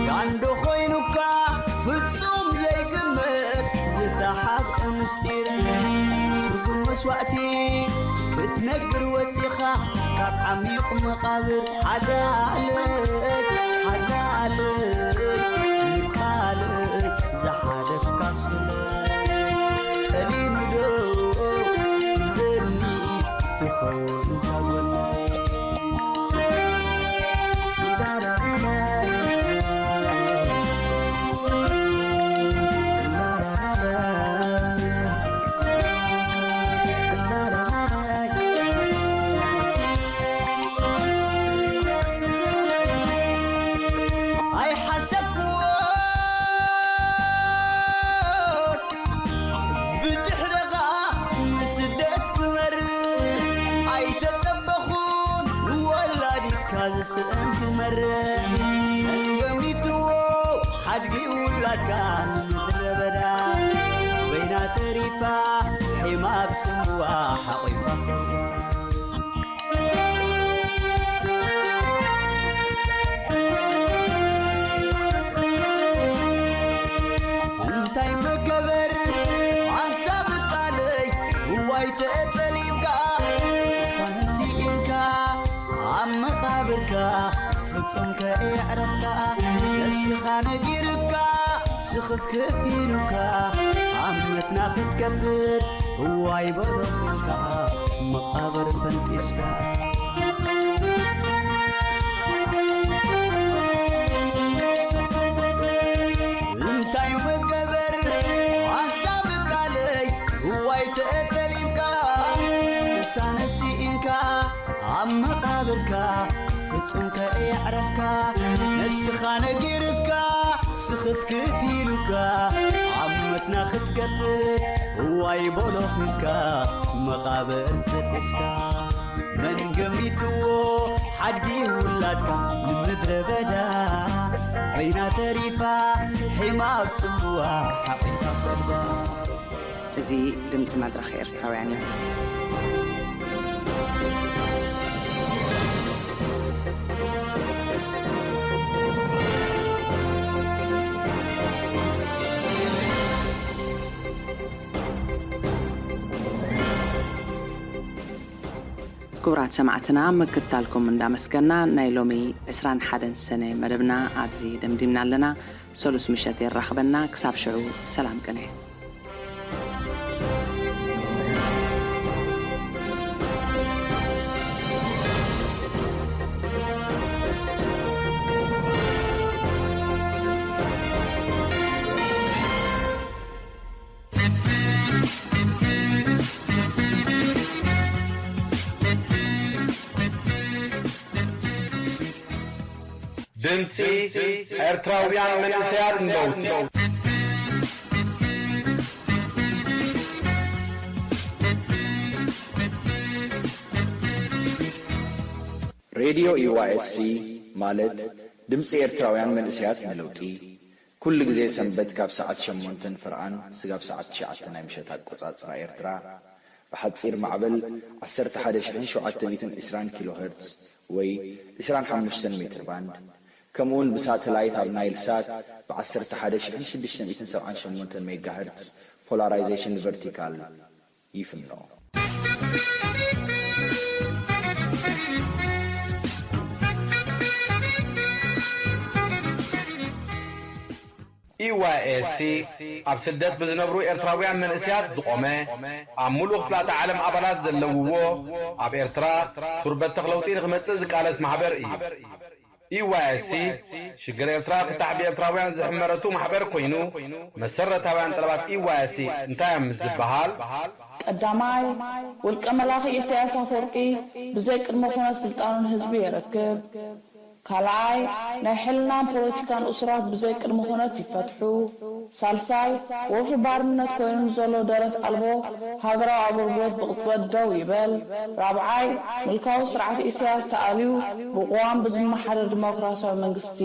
ጋንዶ ኮይኑካ ፍጹም ዘይግመት ዝተሓብአ ምስጢር። ትርጉም መስዋእቲ ክትነግር ወጺኻ ካብ ዓሚቕ መቓብር። ሓላለይ፣ ሓላለይ፣ ንካልእ ዝሓለፍካ ስለ ጠሊሙ ዶ ትብለኒ ትኸውን እዛ ጎናይ? ኣይሓሰብኩዎን ብድሕረኻ ንስደት ክመርሕ ኣይተጸበኹን፣ ንወላዲትካ ዝስእን ክመርሕ። መን ገሚትዎ ሓድጊ ውላድካ ንምድረ በዳ፣ በይና ተሪፋ ሒማ ኣብ ጽምዋ ሓቒፋ። እንታይ መገበር ኣንታ ምቃለይ፣ እዋይ ተጠሊምካ፣ ውሳነ ስኢንካ፣ ኣብ መቓብርካ ፍጹም ከየዕረፍካ፣ ነብስኻ ነጊርካ፣ ስኽፍክፍ ኢሉካ፣ ኣብ መትና ክትከብር፣ እዋይ በሎ ኺልካ፣ መቓብር ፈንጢስካ። እንታይ መገበር ኣንታ ምቃለይ፣ እዋይ ተጠሊምካ፣ ውሳነ ስኢንካ፣ ኣብ መቓብርካ ፍጹም ከየዕረፍካ፣ ነብስኻ ነጊርካ፣ ስኽፍክፍ ኢሉካ፣ ኣብ መትና ክትገብር፣ እዋይ በሎ ኺልካ፣ መቓብር ፈጢስካ። መን ገሚትዎ ሓድጊ ውላድካ ንምድረ በዳ፣ በይና ተሪፋ ሒማ ኣብ ጽምዋ ሓቒፋ ከልባ። እዚ ድምጺ መድረኽ ኤርትራውያን እዩ። ክቡራት ሰማዕትና፣ ምክትታልኩም እንዳመስገና፣ ናይ ሎሚ ዕስራን ሓደን ሰነ መደብና ኣብዚ ደምዲምና ኣለና። ሰሉስ ምሸት የራኽበና። ክሳብ ሽዑ፣ ሰላም ቅነ። ድምጺ ኤርትራውያን መንእሰያት ንለውጢ። ሬድዮ ዩ ዋይ ኤስ ሲ ማለት ድምጺ ኤርትራውያን መንእሰያት ንለውጢ፣ ኩሉ ግዜ ሰንበት ካብ ሰዓት ሸሞንተን ፍርቓን ስጋብ ሰዓት ትሽዓተ ናይ ምሸት ኣቆጻጽራ ኤርትራ፣ ብሓጺር ማዕበል ዓሰርተ ሓደ ሽሕን ሸውዓተ ሚእትን ዕስራን ኪሎ ሄርትዝ ወይ ዕስራን ሓሙሽተን ሜትር ባንድ፣ ከምኡውን ብሳተላይት ኣብ ናይል ሳት ብ ዓሰርተ ሓደ ሽሕን ሽዱሽተ ሚእትን ሰብዓን ሸሞንተን ሜጋ ሄርትዝ ፖላራይዜሽን ቨርቲካል ይፍኖ። ኢ ዋይ ኤስ ሲ ኣብ ስደት ብዝነብሩ ኤርትራውያን መንእሰያት ዝቖመ፣ ኣብ ምሉእ ክፍላተ ዓለም ኣባላት ዘለውዎ፣ ኣብ ኤርትራ ሱር በተኽ ለውጢ ንኽመጽእ ዝቃለስ ማሕበር እዩ። ኢ ዋይ ኤስ ሲ ሽግር ኤርትራ ፍታሕ ብኤርትራውያን ዝሕመረቱ ማሕበር ኮይኑ፣ መሰረታውያን ጠለባት ኢ ዋይ ኤስ ሲ እንታይ እዮም ምስ ዝበሃል፣ ቀዳማይ፣ ውልቀ መላኺ ኢሳያስ ኣፈወርቂ ብዘይ ቅድመ ኩነት ስልጣኑ ንህዝቢ የረክብ። ካልኣይ፣ ናይ ሕልናን ፖለቲካን እሱራት ብዘይ ቅድመ ኩነት ይፈትሑ። ሳልሳይ፣ ወፍሪ ባርነት ኮይኑ ንዘሎ ደረት ኣልቦ ሃገራዊ ኣገልግሎት ብቕጽበት ደው ይበል። ራብዓይ፣ ምልካዊ ስርዓት ኢሳያስ ተኣልዩ ብቅዋም ብዝመሓደር ዲሞክራሲያዊ መንግስቲ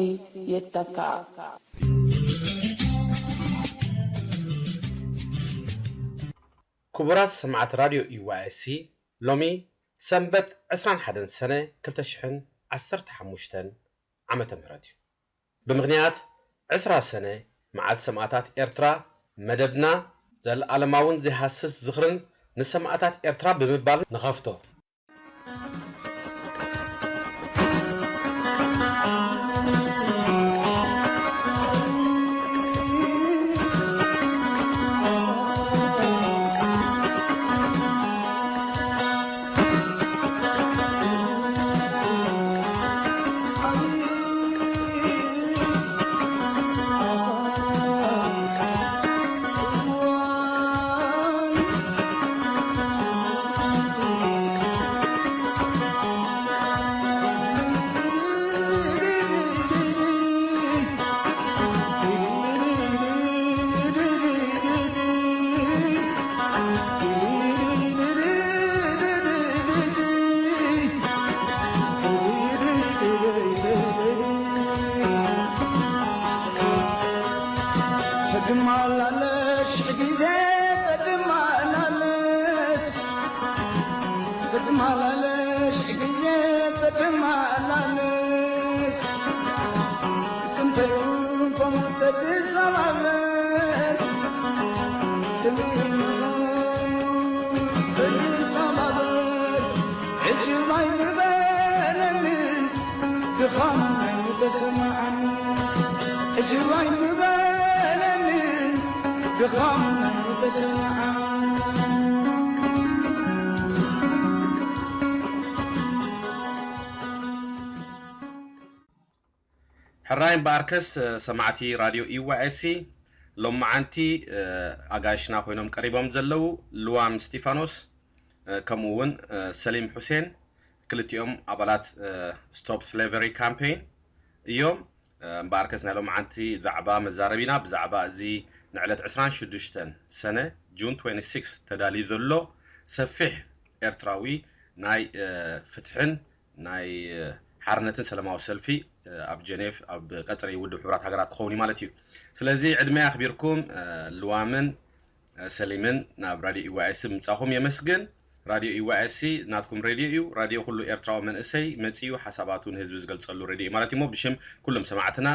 ይተካእ። ክቡራት ሰማዕቲ ራድዮ ዩ ዋይ ኤስ ሲ፣ ሎሚ ሰንበት ዕስራን ሓደን ሰነ ክልተ ሽሕን ዓሰርተ ሓሙሽተን ዓመተ ምህረት እዩ። ብምኽንያት ዕስራ ሰነ መዓልቲ ሰማእታት ኤርትራ፣ መደብና ዘለኣለማውን ዘይሃስስ ዝኽርን ንሰማእታት ኤርትራ ብምባል ንኸፍቶ። ትድማላለሽ ግዜ ትድማላለስ ትድማላለሽ ግዜ ትድማላለስ ጽንተዩ ኮሙ ተድዛባበር ተድዛባበር ዕጅባይ ንበለኒ ድኻም ተሰማዓኒ ዕጅባይ ንበለኒ ድኻም ተሰማዓኒ። ሕራይ እምበኣርከስ ሰማዕቲ ራድዮ ዩ ዋይ ኤስ ሲ ሎማዓንቲ ኣጋይሽና ኮይኖም ቀሪቦም ዘለዉ ልዋም ስቲፋኖስ ከምኡ እውን ሰሊም ሑሴን ክልቲኦም ኣባላት ስቶፕ ስሌቨሪ ካምፔን እዮም። እምበኣርከስ ናይ ሎማዓንቲ ዛዕባ መዛረቢና ብዛዕባ እዚ ንዕለት ዕስራን ሽዱሽተን ሰነ ጁን ትዌንቲ ሲክስ ተዳልዩ ዘሎ ሰፊሕ ኤርትራዊ ናይ ፍትሕን ናይ ሓርነትን ሰላማዊ ሰልፊ ኣብ ጀኔቭ ኣብ ቀጽሪ ውድብ ሕቡራት ሃገራት ክኸውን እዩ ማለት እዩ። ስለዚ ዕድመይ ኣኽቢርኩም ልዋምን ሰሊምን ናብ ራድዮ ዩ ዋይ ኤስ ሲ ብምጻኹም የመስግን። ራድዮ ዩ ዋይ ኤስ ሲ ናትኩም ሬድዮ እዩ። ራድዮ ኩሉ ኤርትራዊ መንእሰይ መጺኡ ሓሳባቱ ንህዝቢ ዝገልጸሉ ሬድዮ እዩ ማለት እዩ። እሞ ብሽም ኩሎም ሰማዕትና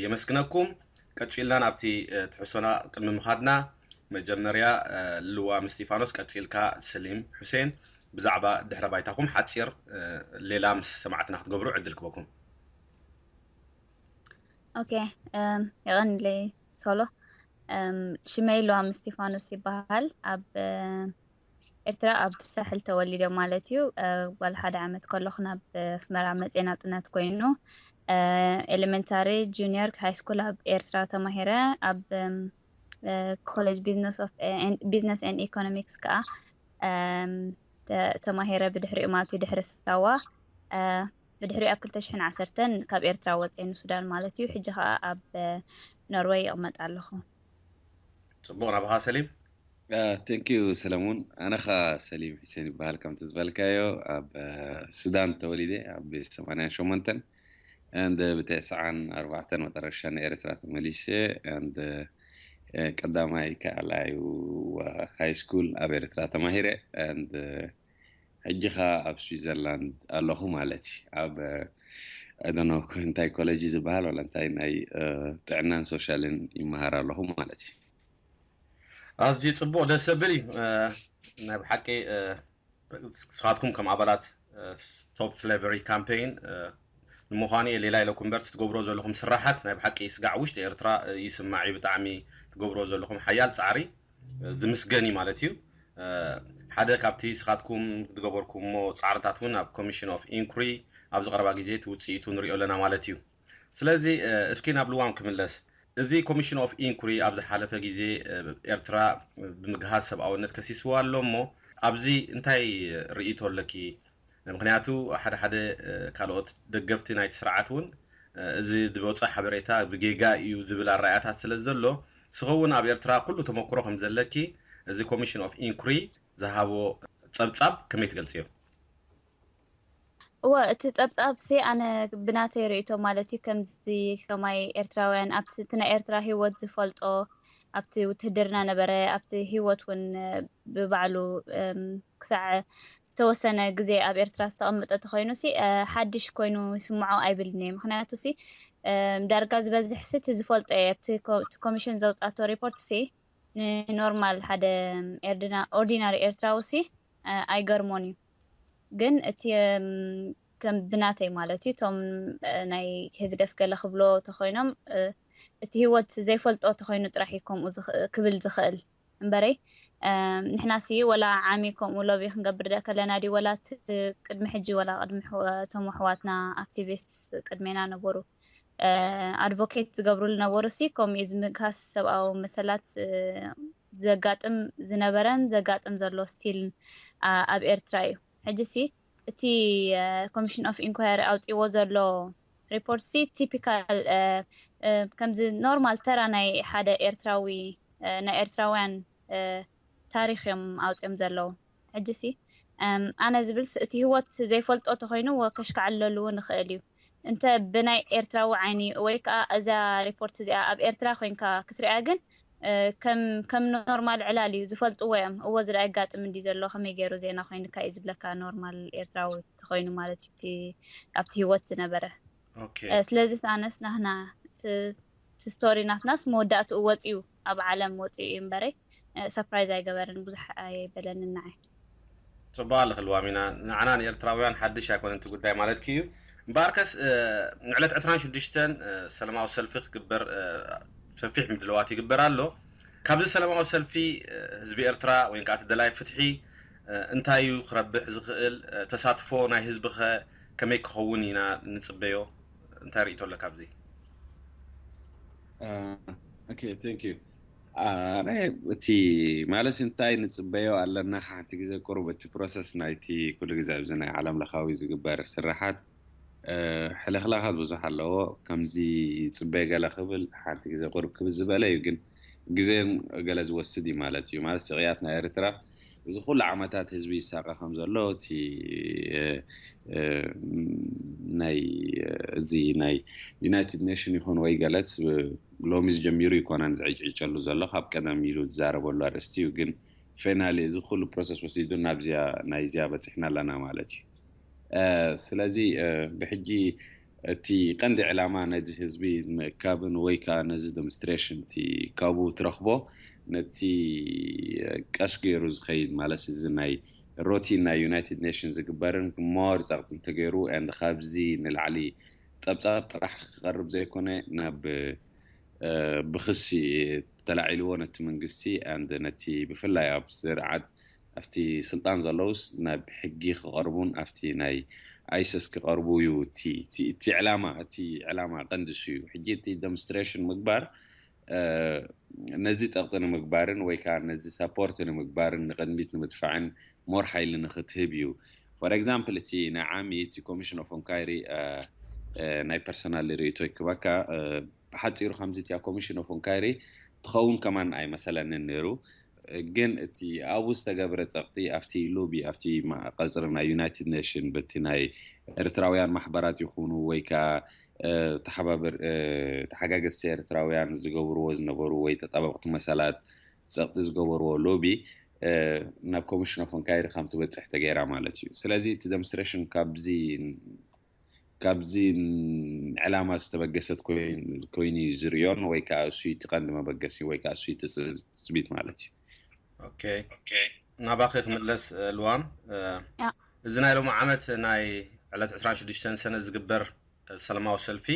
የመስግነኩም። ቀጺልና ናብቲ ትሕሶና ቅድሚ ምኻድና መጀመርያ ልዋም እስቲፋኖስ ቀጺልካ ሰሊም ሑሴን ብዛዕባ ድሕረ ባይታኹም ሓጺር ሌላ ምስ ሰማዕትና ክትገብሩ ዕድል ክበኩም። ኦኬ፣ የቐንለይ ሶሎ። ሽመይ ልዋም እስቲፋኖስ ይበሃል። ኣብ ኤርትራ ኣብ ሳሕል ተወሊደ ማለት እዩ። ጓል ሓደ ዓመት ከለኹ ናብ ኣስመራ መፅየ ናብ ጥናት ኮይኑ ኤሌመንታሪ፣ ጁኒየር፣ ሃይ ስኩል ኣብ ኤርትራ ተማሂረ። ኣብ ኮሌጅ ቢዝነስ ኤንድ ኢኮኖሚክስ ከዓ ተማሂረ። ብድሕሪኡ ማለት እዩ ድሕሪ ሳዋ ብድሕሪኡ ኣብ ክልተ ሽሕን ዓሰርተን ካብ ኤርትራ ወፅየ ንሱዳን ማለት እዩ። ሕጂ ከዓ ኣብ ኖርወይ ይቕመጥ ኣለኹ። ፅቡቕ፣ ናባኻ ሰሊም። Thank you ሰለሙን። ኣነ ኸዓ ሰሊም ሑሴን ይበሃል። ከምቲ ዝበልካዮ ኣብ ሱዳን ተወሊደ ኣብ ሰማንያን ሸሞንተን and ብተስዓን ኣርባዕተን መጠረሻ ንኤርትራ ተመሊሰ and ቀዳማይ ካልኣይ ሃይ ስኩል ኣብ ኤርትራ ተማሂረ and ሕጂ ኸዓ ኣብ ስዊዘርላንድ ኣለኹ ማለት እዩ። ኣብ I don't know እንታይ ኮሌጅ ዝበሃል ዋላ እንታይ ናይ ጥዕናን ሶሻልን ይመሃር ኣለኹ ማለት እዩ። ኣዝዩ ፅቡቕ፣ ደስ ዘብል እዩ። ናይ ብሓቂ ንስኻትኩም ከም ኣባላት Stop Slavery Campaign ንምዃኑ እየ ሌላ ኢለኩም እምበር፣ ትገብሮ ዘለኹም ስራሓት ናይ ብሓቂ ስጋዕ ውሽጢ ኤርትራ ይስማዕ እዩ። ብጣዕሚ ትገብሮ ዘለኹም ሓያል ፃዕሪ ዝምስገን እዩ ማለት እዩ። ሓደ ካብቲ ስኻትኩም ዝገበርኩሞ ፃዕርታት እውን ኣብ ኮሚሽን ኦፍ ኢንኩሪ ኣብዚ ቀረባ ግዜ እቲ ውፅኢቱ ንሪኦ ኣለና ማለት እዩ። ስለዚ እስኪ ናብ ልዋም ክምለስ። እዚ ኮሚሽን ኦፍ ኢንኩሪ ኣብ ዝሓለፈ ግዜ ኤርትራ ብምግሃስ ሰብኣውነት ከሲስዋ ኣሎ እሞ ኣብዚ እንታይ ርእይቶ ኣለኪ? ምክንያቱ ሓደ ሓደ ካልኦት ደገፍቲ ናይቲ ስርዓት እውን እዚ ዝወፀ ሓበሬታ ብጌጋ እዩ ዝብል ኣረኣእያታት ስለ ዘሎ፣ ንስኺ እውን ኣብ ኤርትራ ኩሉ ተመክሮ ከም ዘለኪ እዚ ኮሚሽን ኦፍ ኢንኩሪ ዝሃቦ ፀብፃብ ከመይ ትገልፅዮ? እወ፣ እቲ ፀብፃብ ሲ ኣነ ብናተይ ርእይቶ ማለት እዩ፣ ከምዚ ከማይ ኤርትራውያን ኣብቲ እቲ ናይ ኤርትራ ህይወት ዝፈልጦ ኣብቲ ውትህድርና ነበረ፣ ኣብቲ ህይወት እውን ብባዕሉ ክሳዕ ዝተወሰነ ግዜ ኣብ ኤርትራ ዝተቐመጠ ተኮይኑ ሲ ሓድሽ ኮይኑ ይስምዖ ኣይብልን እየ። ምክንያቱ ሲ ዳርጋ ዝበዝሕ ሲ እቲ ዝፈልጦ እየ። ኣብቲ ኮሚሽን ዘውፃቶ ሪፖርት ሲ ንኖርማል ሓደ ኦርዲናሪ ኤርትራዊ ሲ ኣይገርሞን እዩ። ግን እቲ ከም ብናተይ ማለት እዩ፣ እቶም ናይ ህግደፍ ገለ ክብሎ ተኮይኖም እቲ ህይወት ዘይፈልጦ ተኮይኑ ጥራሕ እዩ ከምኡ ክብል ዝኽእል እምበረይ። ንሕና ሲ ወላ ዓሚ ከምኡ ሎቢ ክንገብር ደ ከለና ዲ ወላ ቅድሚ ሕጂ ወላ ቅድሚ እቶም ኣሕዋትና ኣክቲቪስት ቅድሜና ነበሩ ኣድቮኬት ዝገብሩ ዝነበሩ ሲ ከምኡ እዚ ምግሃስ ሰብኣዊ መሰላት ዘጋጥም ዝነበረን ዘጋጥም ዘሎ ስቲል ኣብ ኤርትራ እዩ። ሕጂ ሲ እቲ ኮሚሽን ኦፍ ኢንኳየሪ ኣውፅዎ ዘሎ ሪፖርት ሲ ቲፒካል ከምዚ ኖርማል ተራ ናይ ሓደ ኤርትራዊ ናይ ኤርትራውያን ታሪኽ እዮም ኣውፅኦም ዘለዉ። ሕጂ ሲ ኣነ ዝብል እቲ ህይወት ዘይፈልጦ ተኮይኑ ከሽካዕለሉ ንኽእል እዩ። እንተ ብናይ ኤርትራዊ ዓይኒ ወይ ከዓ እዛ ሪፖርት እዚኣ ኣብ ኤርትራ ኮይንካ ክትሪኣ ግን ከም ኖርማል ዕላል እዩ። ዝፈልጥዎ እዮም። እዎ ዝዳ ኣጋጥም እንዲ ዘሎ ከመይ ገይሩ ዜና ኮይንካ እዩ ዝብለካ፣ ኖርማል ኤርትራዊ ተኮይኑ ማለት እዩ ኣብቲ ህይወት ዝነበረ። ስለዚ ኣነስ ናህና ስቶሪ ናትናስ መወዳእትኡ ወፂኡ ኣብ ዓለም ወፂኡ እዩ እምበረይ ሰፕራይዝ ኣይገበርን፣ ብዙሕ ኣይበለንን ንዓይ። ፅቡቅ ኣለኺ ልዋሚና፣ ንዓና ንኤርትራውያን ሓድሽ ኣይኮነን እቲ ጉዳይ ማለትኪ እዩ። እምበኣርከስ ንዕለት ዕስራን ሽዱሽተን ሰላማዊ ሰልፊ ክግበር ሰፊሕ ምድለዋት ይግበር ኣሎ። ካብዚ ሰላማዊ ሰልፊ ህዝቢ ኤርትራ ወይ ከዓ እቲ ደላይ ፍትሒ እንታይ እዩ ክረብሕ ዝኽእል? ተሳትፎ ናይ ህዝቢ ከ ከመይ ክኸውን ኢና ንፅበዮ? እንታይ ርእይቶ ኣለካ ኣብዚ? ኦኬ፣ ቴንክ ዩ። ኣነ እቲ ማለት እንታይ ንፅበዮ ኣለና፣ ሓንቲ ግዜ ቁሩብ እቲ ፕሮሰስ ናይቲ ኩሉ ግዜ ኣብዚ ናይ ዓለም ለኻዊ ዝግበር ስራሓት ሕልኽላኻት ብዙሕ ኣለዎ። ከምዚ ይፅበ ገለ ክብል ሓንቲ ግዜ ቁሩብ ክብል ዝበለ እዩ፣ ግን ግዜ ገለ ዝወስድ እዩ ማለት እዩ። ማለት ስቕያት ናይ ኤርትራ እዚ ኩሉ ዓመታት ህዝቢ ይሳቐ ከም ዘሎ እቲ ናይ እዚ ናይ ዩናይትድ ኔሽን ይኹን ወይ ገለስ ሎሚ ዝጀሚሩ ይኮነን ዝዕጭዕጨሉ ዘሎ፣ ካብ ቀደም ኢሉ ዝዛረበሉ ኣርእስቲ እዩ። ግን ፌናሊ እዚ ኩሉ ፕሮሰስ ወሲዱ ናብዚያ ናይዚያ በፂሕና ኣለና ማለት እዩ። ስለዚ ብሕጂ እቲ ቀንዲ ዕላማ ነዚ ህዝቢ ምእካብን ወይ ከዓ ነዚ ዴሞንስትሬሽን እቲ ካብኡ ትረኽቦ ነቲ ቀስ ገይሩ ዝኸይድ ማለት እዚ ናይ ሮቲን ናይ ዩናይትድ ኔሽን ዝግበርን ሞር ጸቕጢ እንተገይሩ and ካብዚ ንላዕሊ ጸብጻብ ጥራሕ ክቐርብ ዘይኮነ ናብ ብክሲ ተላዒልዎ ነቲ መንግስቲ and ነቲ ብፍላይ ኣብ ስርዓት ኣብቲ ስልጣን ዘለውስ ናብ ሕጊ ክቐርቡን ኣብቲ ናይ ኣይሰስ ክቐርቡ እዩ እቲ ዕላማ። እቲ ዕላማ ቀንዲ እሱ እዩ። ሕጂ እቲ ዴሞንስትሬሽን ምግባር ነዚ ጸቕጢ ንምግባርን ወይ ከዓ ነዚ ሳፖርት ንምግባርን ንቕድሚት ንምድፋዕን ሞር ሓይሊ ንክትህብ እዩ። for example እቲ ናይ ዓሚ እቲ commission of inquiry ናይ personal ርእይቶ ይክበካ ብሓፂሩ ከምዚ እቲያ commission of inquiry ትኸውን ከማን ኣይመሰለንን ነይሩ። ግን እቲ ኣብኡ ዝተገብረ ፀቕጢ ኣብቲ ሎቢ ኣብቲ ቀፅሪ ናይ ዩናይትድ ኔሽን በቲ ናይ ኤርትራውያን ማሕበራት ይኹኑ ወይ ከዓ ተሓባበር ተሓጋገዝቲ ኤርትራውያን ዝገብርዎ ዝነበሩ ወይ ተጣበቕቲ መሰላት ፀቕጢ ዝገበርዎ ሎቢ ናብ commission of inquiry ከም ትበፅሕ ተገይራ ማለት እዩ። ስለዚ እቲ demonstration ካብዚ ካብዚ ዕላማ ዝተበገሰት ኮይኑ ዝርእዮን ወይ ከዓ እሱይ እቲ ቀንዲ መበገሲ ወይ ከዓ እሱይ ትፅቢት ማለት እዩ። ናባኺ ክምለስ ልዋም፣ እዚ ናይ ሎም ዓመት ናይ ዕለት ዕስራን ሽዱሽተን ሰነ ዝግበር ሰላማዊ ሰልፊ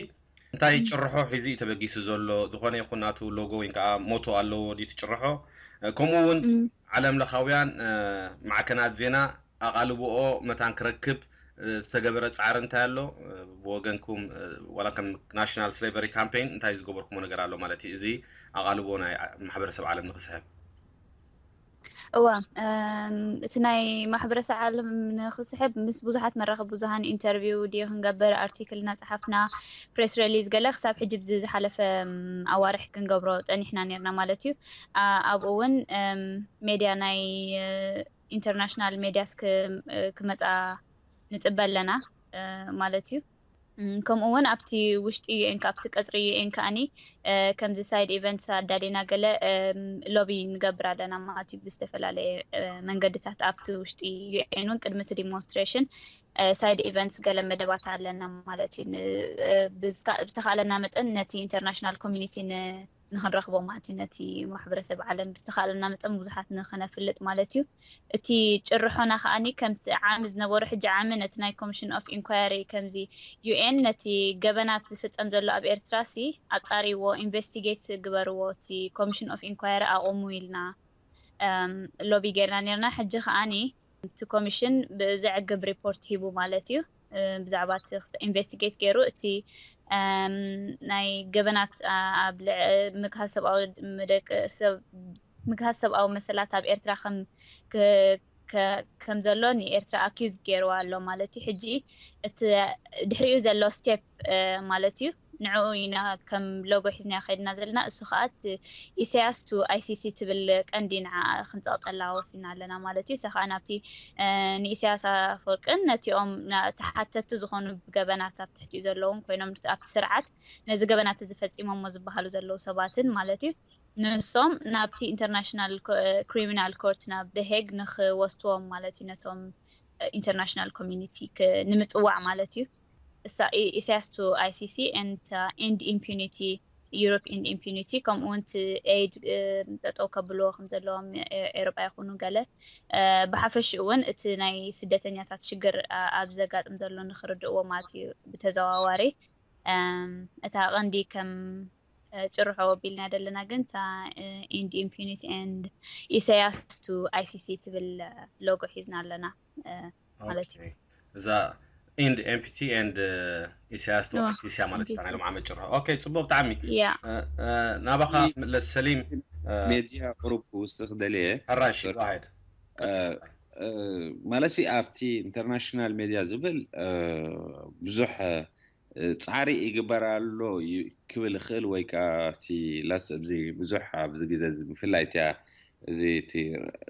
እንታይ ጭርሖ ሒዙ እዩ ተበጊሱ ዘሎ? ዝኾነ ይኹን ናቱ ሎጎ ወይ ከዓ ሞቶ ኣለዎ ድዩ ትጭርሖ? ከምኡ እውን ዓለም ለኻውያን ማዕከናት ዜና ኣቓልብኦ መታን ክረክብ ዝተገበረ ፃዕሪ እንታይ ኣሎ? ብወገንኩም ዋላ ከም ናሽናል ስሌቨሪ ካምፔን እንታይ ዝገበርኩሞ ነገር ኣሎ ማለት እዩ? እዚ ኣቓልቦ ናይ ማሕበረሰብ ዓለም ንክስሕብ። እዋ እቲ ናይ ማሕበረሰብ ዓለም ንክስሕብ ምስ ብዙሓት መራኸቢ ብዙሃን ኢንተርቪው ድዮ ክንገብር ኣርቲክል እናፀሓፍና ፕሬስ ሪሊዝ ገለ ክሳብ ሕጂ ብዚ ዝሓለፈ ኣዋርሕ ክንገብሮ ፀኒሕና ነርና ማለት እዩ። ኣብኡ እውን ሜድያ ናይ ኢንተርናሽናል ሜድያስ ክመፃ ንፅበ ኣለና ማለት እዩ። ከምኡ እውን ኣብቲ ውሽጢ ዩኤን ኣብቲ ቀፅሪ ዩኤን ከዓኒ ከምዚ ሳይድ ኢቨንትስ ኣዳሌና ገለ ሎቢ ንገብር ኣለና ማለት እዩ። ብዝተፈላለየ መንገድታት ኣብቲ ውሽጢ ዩኤን እውን ቅድሚ እቲ ዲሞንስትሬሽን ሳይድ ኢቨንትስ ገለ መደባት ኣለና ማለት እዩ። ብዝተኻለና መጠን ነቲ ኢንተርናሽናል ኮሚኒቲ ንክንረክቦ ማለት እዩ። ነቲ ማሕበረሰብ ዓለም ብዝተኻለና መጠን ብዙሓት ንክነፍልጥ ማለት እዩ። እቲ ጭርሖና ከዓኒ ከምቲ ዓሚ ዝነበሮ ሕጂ ዓሚ ነቲ ናይ ኮሚሽን ኦፍ ኢንኳየሪ ከምዚ ዩኤን ነቲ ገበናት ዝፍፀም ዘሎ ኣብ ኤርትራ ሲ ኣፃሪዎ ኢንቨስቲጌት ግበርዎ እቲ ኮሚሽን ኦፍ ኢንኳየሪ ኣቆሙ ኢልና ሎቢ ጌርና ኔርና። ሕጂ ከዓኒ እቲ ኮሚሽን ብዘዕግብ ሪፖርት ሂቡ ማለት እዩ። ብዛዕባ ኢንቨስቲጌት ገይሩ እቲ ናይ ገበናት ኣብ ምግሃስ ሰብኣዊ ደቂ ሰብ ምግሃስ ሰብኣዊ መሰላት ኣብ ኤርትራ ከም ከም ዘሎ ንኤርትራ ኣኪዝ ገይርዋ ኣሎ ማለት እዩ። ሕጂ እቲ ድሕሪኡ ዘሎ ስቴፕ ማለት እዩ። ንዕኡ ኢና ከም ሎጎ ሒዝና ከድና ዘለና። እሱ ከዓ ኢሳያስ ቱ ኣይሲሲ ትብል ቀንዲ ንዓ ክንፀቕጠላ ወሲና ኣለና ማለት እዩ። እሳ ከዓ ናብቲ ንኢሳያስ ኣፈወርቅን ነቲኦም ተሓተቲ ዝኾኑ ብገበናት ኣብ ትሕቲኡ ዘለውን ኮይኖም ኣብቲ ስርዓት ነዚ ገበናት እዚ ፈፂሞሞ ዝበሃሉ ዘለዉ ሰባትን ማለት እዩ ንሶም ናብቲ ኢንተርናሽናል ክሪሚናል ኮርት ናብ ደሄግ ንክወስድዎም ማለት እዩ ነቶም ኢንተርናሽናል ኮሚኒቲ ንምፅዋዕ ማለት እዩ። እሳ ኢሳያስ ቱ ኣይሲሲ ኤንድ ኢምፒኒቲ ዩሮፕ ኤንድ ኢምፒኒቲ ከምኡ እውን ኤይድ ጠጠው ከብልዎ ከም ዘለዎም ኤሮጳ ይኹኑ ገለ ብሓፈሽኡ እውን እቲ ናይ ስደተኛታት ሽግር ኣብዚ ዘጋጥም ዘሎ ንክርድእዎ ማለት እዩ ብተዘዋዋሪ እታ ቀንዲ ከም ጭርሖ ቢልና ዘለና ግን እታ end impunity and ኢሳያስ to ICC ትብል ሎጎ ሒዝና ኣለና ማለት እዩ። እዛ end impunity and ኢሳያስ to ICC ማለት እዩ ናይ ሎም ዓመት ጭርሖ። ኦኬ፣ ፅቡቅ ብጣዕሚ። ናባኻ መለስ ሰሊም። ሜድያ ቁሩብ ክውስኽ ደልየ። ሕራሽ go ahead። ማለት ኣብቲ ኢንተርናሽናል ሜድያ ዝብል ብዙሕ ፃዕሪ ይግበር ኣሎ ክብል ይኽእል ወይ ከዓ ኣብቲ ላስ ኣብዚ ብዙሕ ኣብዚ ግዜ እዚ ብፍላይ እቲያ እዚ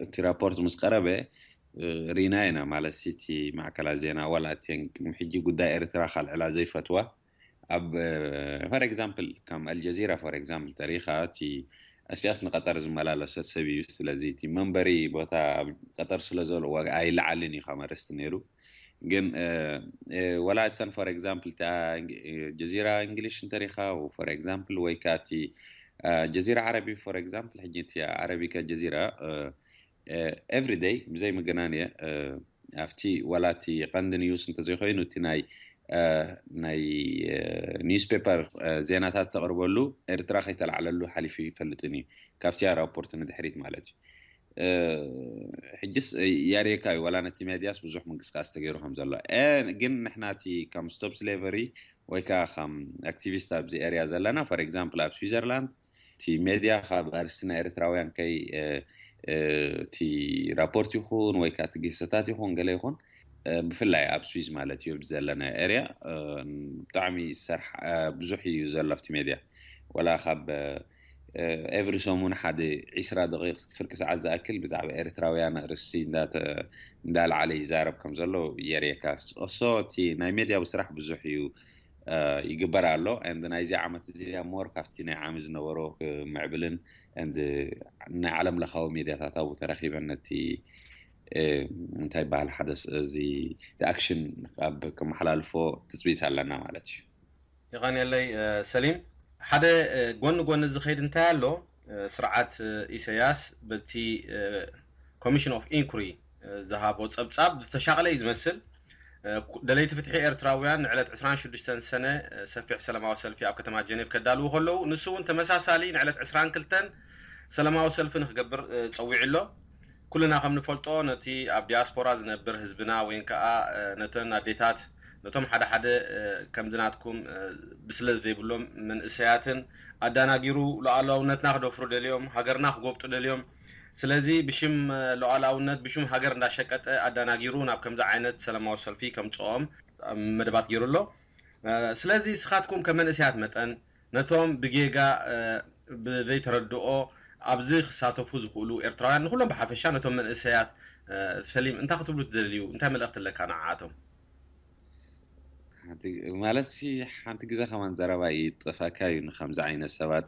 እቲ ራፖርት ምስ ቀረበ ሪና ኢና ማለት እቲ ማዕከላት ዜና ዋላ እተን ቅድሚ ሕጂ ጉዳይ ኤርትራ ካልዕላ ዘይፈትዋ ኣብ for example ከም ኣልጀዚራ for example ተሪኻ እቲ እስያስ ንቀጠር ዝመላለሰ ሰብ እዩ። ስለዚ እቲ መንበሪ ቦታ ኣብ ቀጠር ስለዘሎ ዋጋ ኣይለዓልን እዩ ከም ኣርእስቲ ነይሩ። ግን ወላ እሰን for example ጀዚራ እንግሊሽ እንተሪኻ for example ወይ ከዓ እቲ ጀዚራ ዓረቢ for example ሕጂ እቲ ዓረቢ ከጀዚራ every day ብዘይ ምግናን እየ ኣብቲ ዋላ እቲ ቀንዲ ኒውስ እንተዘይኮይኑ እቲ ናይ ናይ ኒውስፔፐር ዜናታት ተቕርበሉ ኤርትራ ከይተላዕለሉ ሓሊፉ ይፈልጥን እዩ ካብቲ ራፖርት ንድሕሪት ማለት እዩ። ሕጅስ ያርየካ እዩ ዋላ ነቲ ሜድያስ ብዙሕ ምንቅስቃስ ተገይሩ ከም ዘሎ ግን ንሕና እቲ ከም stop slavery ወይ ከዓ ከም ኣክቲቪስት ኣብዚ ኤርያ ዘለና for example ኣብ ስዊዘርላንድ እቲ ሜድያ ካብ ኣርስቲ ናይ ኤርትራውያን ከይ እቲ ራፖርት ይኹን ወይ ከዓ እቲ ግህሰታት ይኹን ገለ ይኹን ብፍላይ ኣብ ስዊዝ ማለት እዩ ኣብዚ ዘለና ኤርያ ብጣዕሚ ዝሰርሕ ብዙሕ እዩ ዘሎ ኣብቲ ሜድያ። ወላ ካብ ኤቭሪ ሰሙን ሓደ ዒስራ ደቂቕ ፍርቂ ሰዓት ዝኣክል ብዛዕባ ኤርትራውያን ኣርእስቲ እንዳተ- እንዳልዓለ ይዛረብ ከም ዘሎ የርእየካ። ሶ እቲ ናይ ሜድያ ስራሕ ብዙሕ እዩ ይግበር ኣሎ። And ናይዚ ዓመት እዚ ሞር ካብቲ ናይ ዓሚ ዝነበሮ ክምዕብልን and ናይ ዓለም ለኻዊ ሜድያታት ኣብኡ ተረኺበን ነቲ እንታይ ይበሃል ሓደ እዚ ኣክሽን ኣብ ክመሓላልፎ ትፅቢት ኣለና ማለት እዩ። የቐንየለይ ሰሊም። ሓደ ጎኒ ጎኒ ዝኸይድ እንታይ ኣሎ፣ ስርዓት ኢሰያስ በቲ ኮሚሽን ኦፍ ኢንኩሪ ዝሃቦ ጸብጻብ ዝተሻቕለ እዩ ዝመስል። ደለይቲ ፍትሒ ኤርትራውያን ንዕለት ዕስራን ሽዱሽተን ሰነ ሰፊሕ ሰላማዊ ሰልፊ ኣብ ከተማ ጀኔቭ ከዳልዉ ከለዉ፣ ንሱ እውን ተመሳሳሊ ንዕለት ዕስራን ክልተን ሰላማዊ ሰልፊ ንክገብር ጸዊዑ ኣሎ። ኩልና ከም ንፈልጦ ነቲ ኣብ ዲያስፖራ ዝነብር ህዝብና ወይን ከኣ ነተን ኣዴታት ነቶም ሓደ ሓደ ከምዚ ናትኩም ብስለት ዘይብሎም መንእሰያትን ኣዳናጊሩ ሉዓላውነትና ክደፍሩ ደልዮም፣ ሃገርና ክጎብጡ ደልዮም። ስለዚ ብሽም ሉዓላውነት ብሽም ሃገር እንዳሸቀጠ ኣዳናጊሩ ናብ ከምዚ ዓይነት ሰላማዊ ሰልፊ ከምጽኦም መደባት ገይሩ ኣሎ። ስለዚ ንስኻትኩም ከም መንእሰያት መጠን ነቶም ብጌጋ ብዘይተረድኦ ኣብዚ ክሳተፉ ዝኽእሉ ኤርትራውያን ንኩሎም ብሓፈሻ ነቶም መንእሰያት ሰሊም እንታይ ክትብሉ ትደልዩ? እንታይ መልእኽቲ ኣለካ ንዓኣቶም? ማለት ሓንቲ ግዜ ከማን ዘረባ ይጠፋካ እዩ ንከምዚ ዓይነት ሰባት።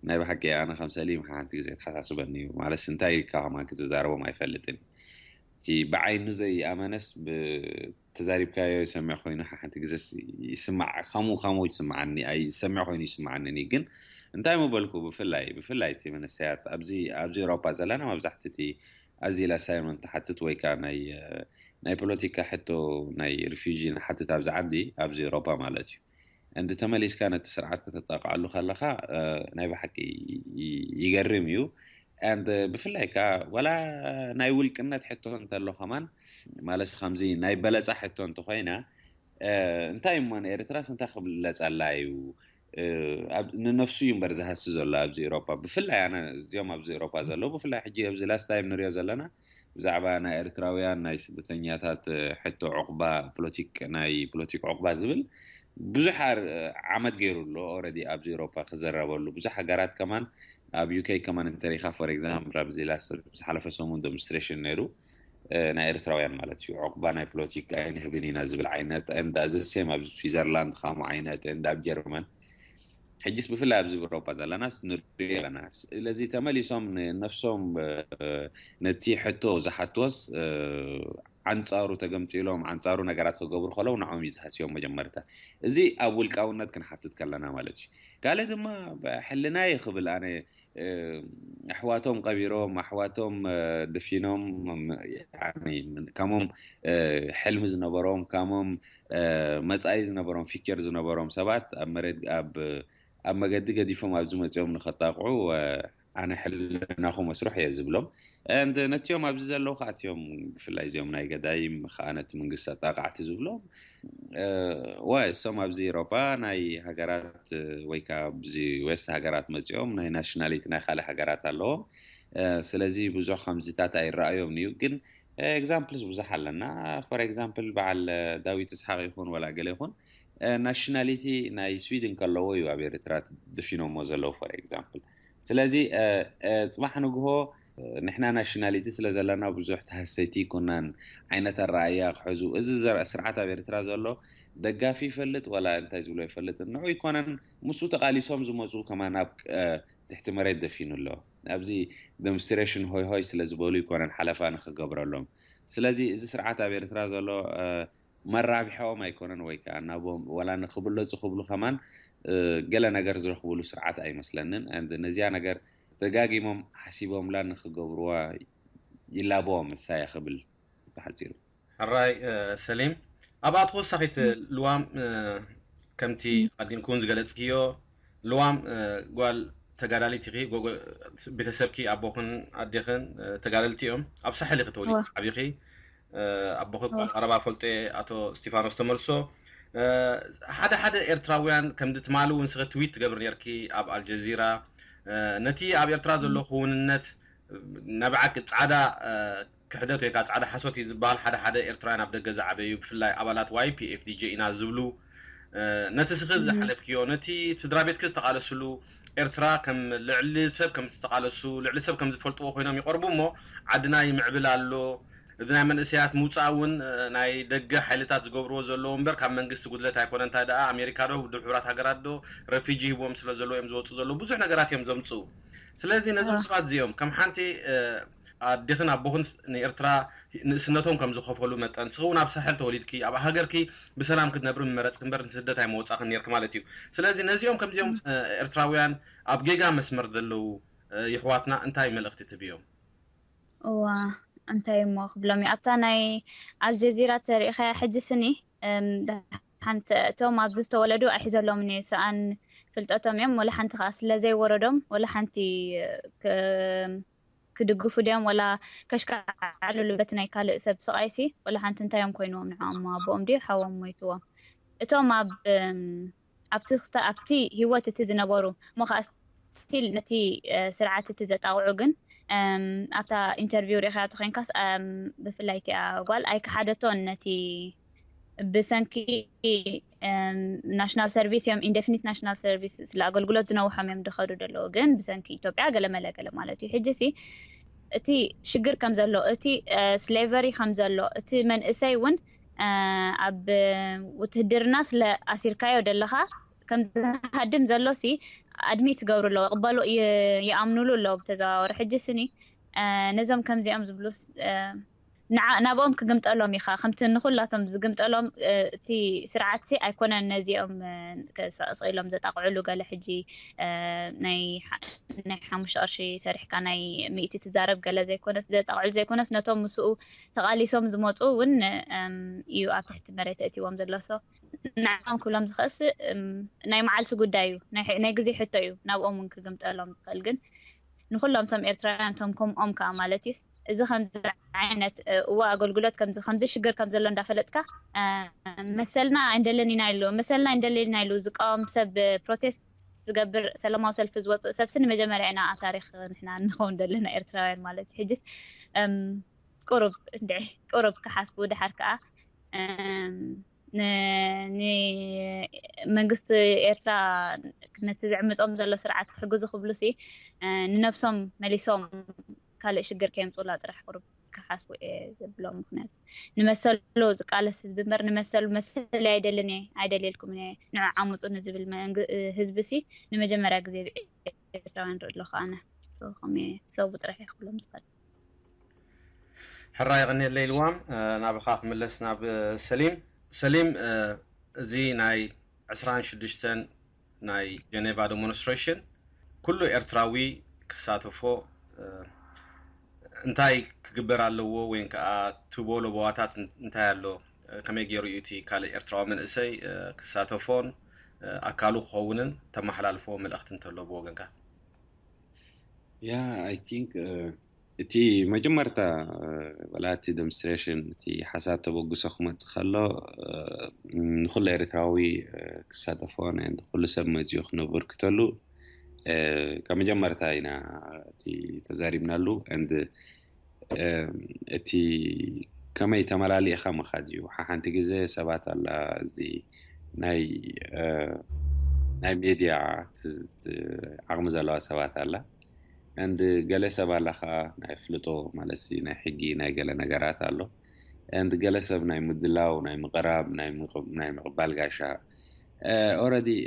ናይ ብሓቂ ኣነ ከም ሰሊም ሓንቲ ግዜ ተሓሳስበኒ እዩ። ማለት እንታይ ኢልካ ከማን ክትዛረቦም ኣይፈልጥን። እቲ ብዓይኑ ዘይኣመነስ ተዛሪብካዮ ይሰምዕ ኮይኑ ሓንቲ ግዜ ይስማዕ ከምኡ ከምኡ ይስምዓኒ። ኣይ ዝሰምዕ ኮይኑ ይስምዓኒ። ግን እንታይ ምበልኩ፣ ብፍላይ ብፍላይ እቲ መንእሰያት ኣብዚ ኣብዚ ኤውሮፓ ዘለና መብዛሕቲ እቲ ኣዚል ኣሳይመንት ትሓትት ወይ ከዓ ናይ ናይ ፖለቲካ ሕቶ ናይ ሪፊጂ ንሓትት ኣብዚ ዓዲ ኣብዚ ኤውሮፓ ማለት እዩ። እንዲ ተመሊስካ ነቲ ስርዓት ከተጣቅዐሉ ከለካ ናይ ብሓቂ ይገርም እዩ። And ብፍላይ ከዓ ወላ ናይ ውልቅነት ሕቶ እንተሎ ከማን ማለት ከምዚ ናይ በለፃ ሕቶ እንተኮይና እንታይ እሞ ንኤርትራስ እንታይ ክብለፀላ እዩ? ንነፍሱ እዩ እምበር ዝሃሲ ዘሎ ኣብዚ ኤሮፓ። ብፍላይ ኣነ እዚኦም ኣብዚ ኤሮፓ ዘለዉ ብፍላይ ሕጂ ኣብዚ ላስት ታይም ንሪኦ ዘለና ብዛዕባ ናይ ኤርትራውያን ናይ ስደተኛታት ሕቶ ዕቁባ ፖለቲክ ናይ ፖለቲክ ዕቁባ ዝብል ብዙሕ ዓመት ገይሩ ኣሎ። ኦረዲ ኣብዚ ኤሮፓ ክዘረበሉ ብዙሕ ሃገራት ከማን ኣብ ዩኬ ከማን እንተሪካ ፎር ኤግዛምፕል ኣብዚ ላስት ዝሓለፈ ሰሙን ዴሞንስትሬሽን ነይሩ። ናይ ኤርትራውያን ማለት እዩ። ዕቁባ ናይ ፖለቲካ ኣይንህብን ኢና ዝብል ዓይነት and the same ኣብ ስዊዘርላንድ ከምኡ ዓይነት and ኣብ ጀርመን ሕጅስ ብፍላይ ኣብዚ ኤውሮፓ ዘለናስ ንሪኦ ኣለና። ስለዚ ተመሊሶም ንነፍሶም ነቲ ሕቶ ዝሓትወስ ኣንጻሩ ተገምጢሎም ኣንጻሩ ነገራት ክገብሩ ከለዉ ንዖም እዩ ዝሃስዮም መጀመርታ። እዚ ኣብ ውልቃውነት ክንሓትት ከለና ማለት እዩ። ካልእ ድማ ሕልናየ ክብል ኣነ ኣሕዋቶም ቀቢሮም ኣሕዋቶም ድፊኖም ካሞም ሕልሚ ዝነበሮም ካሞም መፃኢ ዝነበሮም ፊቸር ዝነበሮም ሰባት ኣብ መሬት ኣብ ኣብ መገዲ ገዲፎም ኣብዚ መፂኦም ንኸጣቕዑ ኣነ ሕልናኹም መስርሑ እየ ዝብሎም። And ነቲኦም ኣብዚ ዘለዉ ከዓ እቲኦም ብፍላይ እዚኦም ናይ ገዳይም ከዓ ነቲ መንግስቲ ኣጣቃዕቲ ዝብሎም ወ እሶም ኣብዚ ኤሮፓ ናይ ሃገራት ወይ ከዓ ኣብዚ ዌስት ሃገራት መፂኦም ናይ ናሽናሊቲ ናይ ካልእ ሃገራት ኣለዎም። ስለዚ ብዙሕ ከምዚታት ኣይረኣዮም እዩ። ግን ኤግዛምፕልስ ብዙሕ ኣለና። ፎር ኤግዛምፕል በዓል ዳዊት እስሓቅ ይኹን ወላ ገለ ይኹን ናሽናሊቲ ናይ ስዊድን ከለዎ እዩ ኣብ ኤርትራ ድፊኖሞ ዘለዉ ፎር ኤግዛምፕል። ስለዚ ፅባሕ ንግሆ ንሕና ናሽናሊቲ ስለ ዘለና ብዙሕ ተሃሰይቲ ይኮናን ዓይነት ኣረኣያ ክሕዙ። እዚ ዘርእ ስርዓት ኣብ ኤርትራ ዘሎ ደጋፊ ይፈልጥ ወላ እንታይ ዝብሎ ይፈልጥ ንዑ ይኮነን ምስኡ ተቃሊሶም ዝመፁ ከማን ኣብ ትሕቲ መሬት ደፊኑ ኣሎ። ኣብዚ ዴሞንስትሬሽን ሆይ ሆይ ስለ ዝበሉ ይኮነን ሓለፋ ንክገብረሎም። ስለዚ እዚ ስርዓት ኣብ ኤርትራ ዘሎ መራብሖም ኣይኮነን ወይ ከዓ ናቦም ወላ ንክብለፁ ክብሉ ከማን ገለ ነገር ዝረኽብሉ ስርዓት ኣይመስለንን። And ነዚኣ ነገር ደጋጊሞም ሓሲቦምላ ንክገብርዋ ይላበዎም እሳያ ክብል ብሓፂሩ። ሕራይ ሰሊም ኣብኣ ተወሳኺት ልዋም ከምቲ ኣዲምኩውን ዝገለፅክዮ ልዋም ጓል ተጋዳሊት ኢኺ። ቤተሰብኪ ኣቦኽን ኣዴኽን ተጋደልቲ እዮም። ኣብ ሳሕል ኢኺ ተወሊድኪ ዓቢኺ። ኣቦኺ ቋንቋ ረባ ፈልጦ ኣቶ እስቲፋኖስ ተመልሶ ሓደ ሓደ ኤርትራውያን ከምዚ ትማሊ እውን ስኺ ትዊት ትገብር ነርኪ ኣብ ኣልጀዚራ ነቲ ኣብ ኤርትራ ዘሎ ክውንነት ናብ ዓቂ ጻዕዳ ክሕደት ወይ ከዓ ፃዕዳ ሓሶት እዩ ዝበሃል። ሓደ ሓደ ኤርትራውያን ኣብ ደገ ዝዓበዩ ብፍላይ ኣባላት ዋይፒኤፍ ዲጄ ኢና ዝብሉ ነቲ ስኺ ዝሓለፍክዮ ነቲ ስድራ ቤትኪ ዝተቓለስሉ ኤርትራ ከም ልዕሊ ሰብ ከም ዝተቓለሱ ልዕሊ ሰብ ከም ዝፈልጥዎ ኮይኖም ይቐርቡ እሞ ዓድና ይምዕብል ኣሎ። እዚ ናይ መንእሰያት ምውፃእ እውን ናይ ደገ ሓይልታት ዝገብርዎ ዘለዉ እምበር ካብ መንግስቲ ጉድለት ኣይኮነ። እንታይ ደኣ ኣሜሪካ ዶ ውድብ ሕቡራት ሃገራት ዶ ረፊጂ ሂቦም ስለ ዘለዉ እዮም ዝወፁ ዘለዉ ብዙሕ ነገራት እዮም ዘምፅኡ። ስለዚ ነዞም ሰባት እዚኦም ከም ሓንቲ ኣዴኽን ኣቦኽን ንኤርትራ ንእስነቶም ከም ዝኸፈሉ መጠን ንስኺ እውን ኣብ ሳሕል ተወሊድኪ ኣብ ሃገርኪ ብሰላም ክትነብሪ ምመረፅኪ እምበር ንስደት ኣይመወፃኽን ነርኪ ማለት እዩ። ስለዚ ነዚኦም ከምዚኦም ኤርትራውያን ኣብ ጌጋ መስመር ዘለዉ ይሕዋትና እንታይ መልእኽቲ ትህብዮም? እዋ እንታይ እሞ ክብሎም እዩ ኣብታ ናይ ኣልጀዚራ ተሪኢኻያ ሕጂ ስኒ ሓንቲ እቶም ኣብዚ ዝተወለዱ ኣይሕዘሎም እየ ሰኣን ፍልጠቶም እዮም ወላ ሓንቲ ከዓ ስለዘይወረዶም ወላ ሓንቲ ክድግፉ ድዮም ወላ ከሽካዓልሉ በቲ ናይ ካልእ ሰብ ስቃይሲ ወላ ሓንቲ እንታይ እዮም ኮይንዎም ንዕኦም ኣቦኦም ድዩ ሓዎም ሞይትዎም እቶም ኣብ ኣብቲ ኣብቲ ህይወት እቲ ዝነበሩ እሞ ከዓ ስቲል ነቲ ስርዓት እቲ ዘጣቕዑ ግን ኣብታ ኢንተርቪው ሪኢኻዮ ተኮይንካስ ብፍላይ እቲኣ ጓል ኣይከሓደቶን ነቲ ብሰንኪ ናሽናል ሰርቪስ እዮም ኢንደፊኒት ናሽናል ሰርቪስ ስለ ኣገልግሎት ዝነውሖም እዮም ዝኸዱ ዘለዉ ግን ብሰንኪ ኢትዮጵያ ገለመለ ገለ ማለት እዩ ሕጂ ሲ እቲ ሽግር ከም ዘሎ እቲ ስሌቨሪ ከም ዘሎ እቲ መንእሰይ እውን ኣብ ውትህድርና ስለ ኣሲርካዮ ደለኻ ከም ዝሃድም ዘሎ ሲ ኣድሚት ዝገብሩ ኣለዉ ቅበሉ ይኣምኑሉ ኣለዉ ብተዘዋወሪ ሕጂ ስኒ ነዞም ከምዚኦም ዝብሉ ናብኦም ክግምጠሎም ኢኻ ከምቲ ንኩላቶም ዝግምጠሎም እቲ ስርዓት ሲ ኣይኮነን ነዚኦም ስኢሎም ዘጣቅዕሉ ገለ ሕጂ ናይ ሓሙሽተ ቅርሺ ሰሪሕካ ናይ ሚእቲ ትዛረብ ገለ ዘይኮነስ ዘጣቅዕሉ ዘይኮነስ ነቶም ምስኡ ተቃሊሶም ዝመፁ እውን እዩ ኣብ ትሕቲ መሬት እእትዎም ዘሎ ሶ ንዓም ክብሎም ዝኽእልስ ናይ መዓልቲ ጉዳይ እዩ ናይ ግዜ ሕቶ እዩ ናብኦም እውን ክግምጠሎም ዝኽእል ግን ንኩሎም ቶም ኤርትራውያን ቶም ከምኦም ከዓ ማለት እዩ እዚ ከምዚ ዓይነት እዋ ኣገልግሎት ከምዚ ከምዚ ሽግር ከም ዘሎ እንዳፈለጥካ መሰልና ኣይንደልን ኢና ኢሉ መሰልና ኣይንደልን ኢና ኢሉ ዝቃወም ሰብ ፕሮቴስት ዝገብር ሰላማዊ ሰልፊ ዝወፅእ ሰብሲ ንመጀመርያ ኢና ኣብ ታሪክ ንሕና እንኸውን ዘለና ኤርትራውያን ማለት እዩ ሕጅስ ቁሩብ እንድዒ ቁሩብ ክሓስቡ ድሓር ከዓ ንመንግስቲ ኤርትራ ነቲ ዝዕምፆም ዘሎ ስርዓት ክሕግዙ ክብሉ ሲ ንነብሶም መሊሶም ካልእ ሽግር ከየምፅኡላ ጥራሕ ቁሩብ ክሓስቡ እየ ዘብሎም ምክንያቱ ንመሰሉ ዝቃለስ ህዝቢ እምበር ንመሰሉ መሰል ኣይደልን እየ ኣይደልየልኩም እየ ንዑ ዓሙፁ ንዝብል ህዝቢ ሲ ንመጀመርያ ግዜ ኤርትራውያን ንርኢ ኣለኹ ኣነ ሰቡ ጥራሕ እየ ክብሎም ዝኽእል ሕራይ የቐንየለይ ልዋም ናብኻ ክምለስ ናብ ሰሊም ሰሊም እዚ ናይ ዕስራን ሽዱሽተን ናይ ጀኔቫ ዴሞንስትሬሽን ኩሉ ኤርትራዊ ክሳተፎ እንታይ ክግበር ኣለዎ ወይ ከዓ ትቦ ለበዋታት እንታይ ኣሎ ከመይ ገይሩ እዩ እቲ ካልእ ኤርትራዊ መንእሰይ ክሳተፎን ኣካሉ ክኸውንን ተመሓላልፎ መልእኽቲ እንተሎ ብወገንካ ያ I think እቲ መጀመርታ ወላ እቲ ዴሞንስትሬሽን እቲ ሓሳብ ተበግሶ ክመፅእ ከሎ ንኩሉ ኤርትራዊ ክሳተፎ ኩሉ ሰብ መፂኡ ክነብርክተሉ ካብ መጀመርታ ኢና እቲ ተዛሪብናሉ and እቲ ከመይ ተመላሊእኻ ምኻድ እዩ ሓንቲ ግዜ ሰባት ኣላ እዚ ናይ ናይ ሜድያ ዓቕሚ ዘለዋ ሰባት ኣላ and ገለ ሰብ ኣላ ከዓ ናይ ፍልጦ ማለት ናይ ሕጊ ናይ ገለ ነገራት ኣሎ and ገለ ሰብ ናይ ምድላው ናይ ምቕራብ ናይ ምቕባል ጋሻ already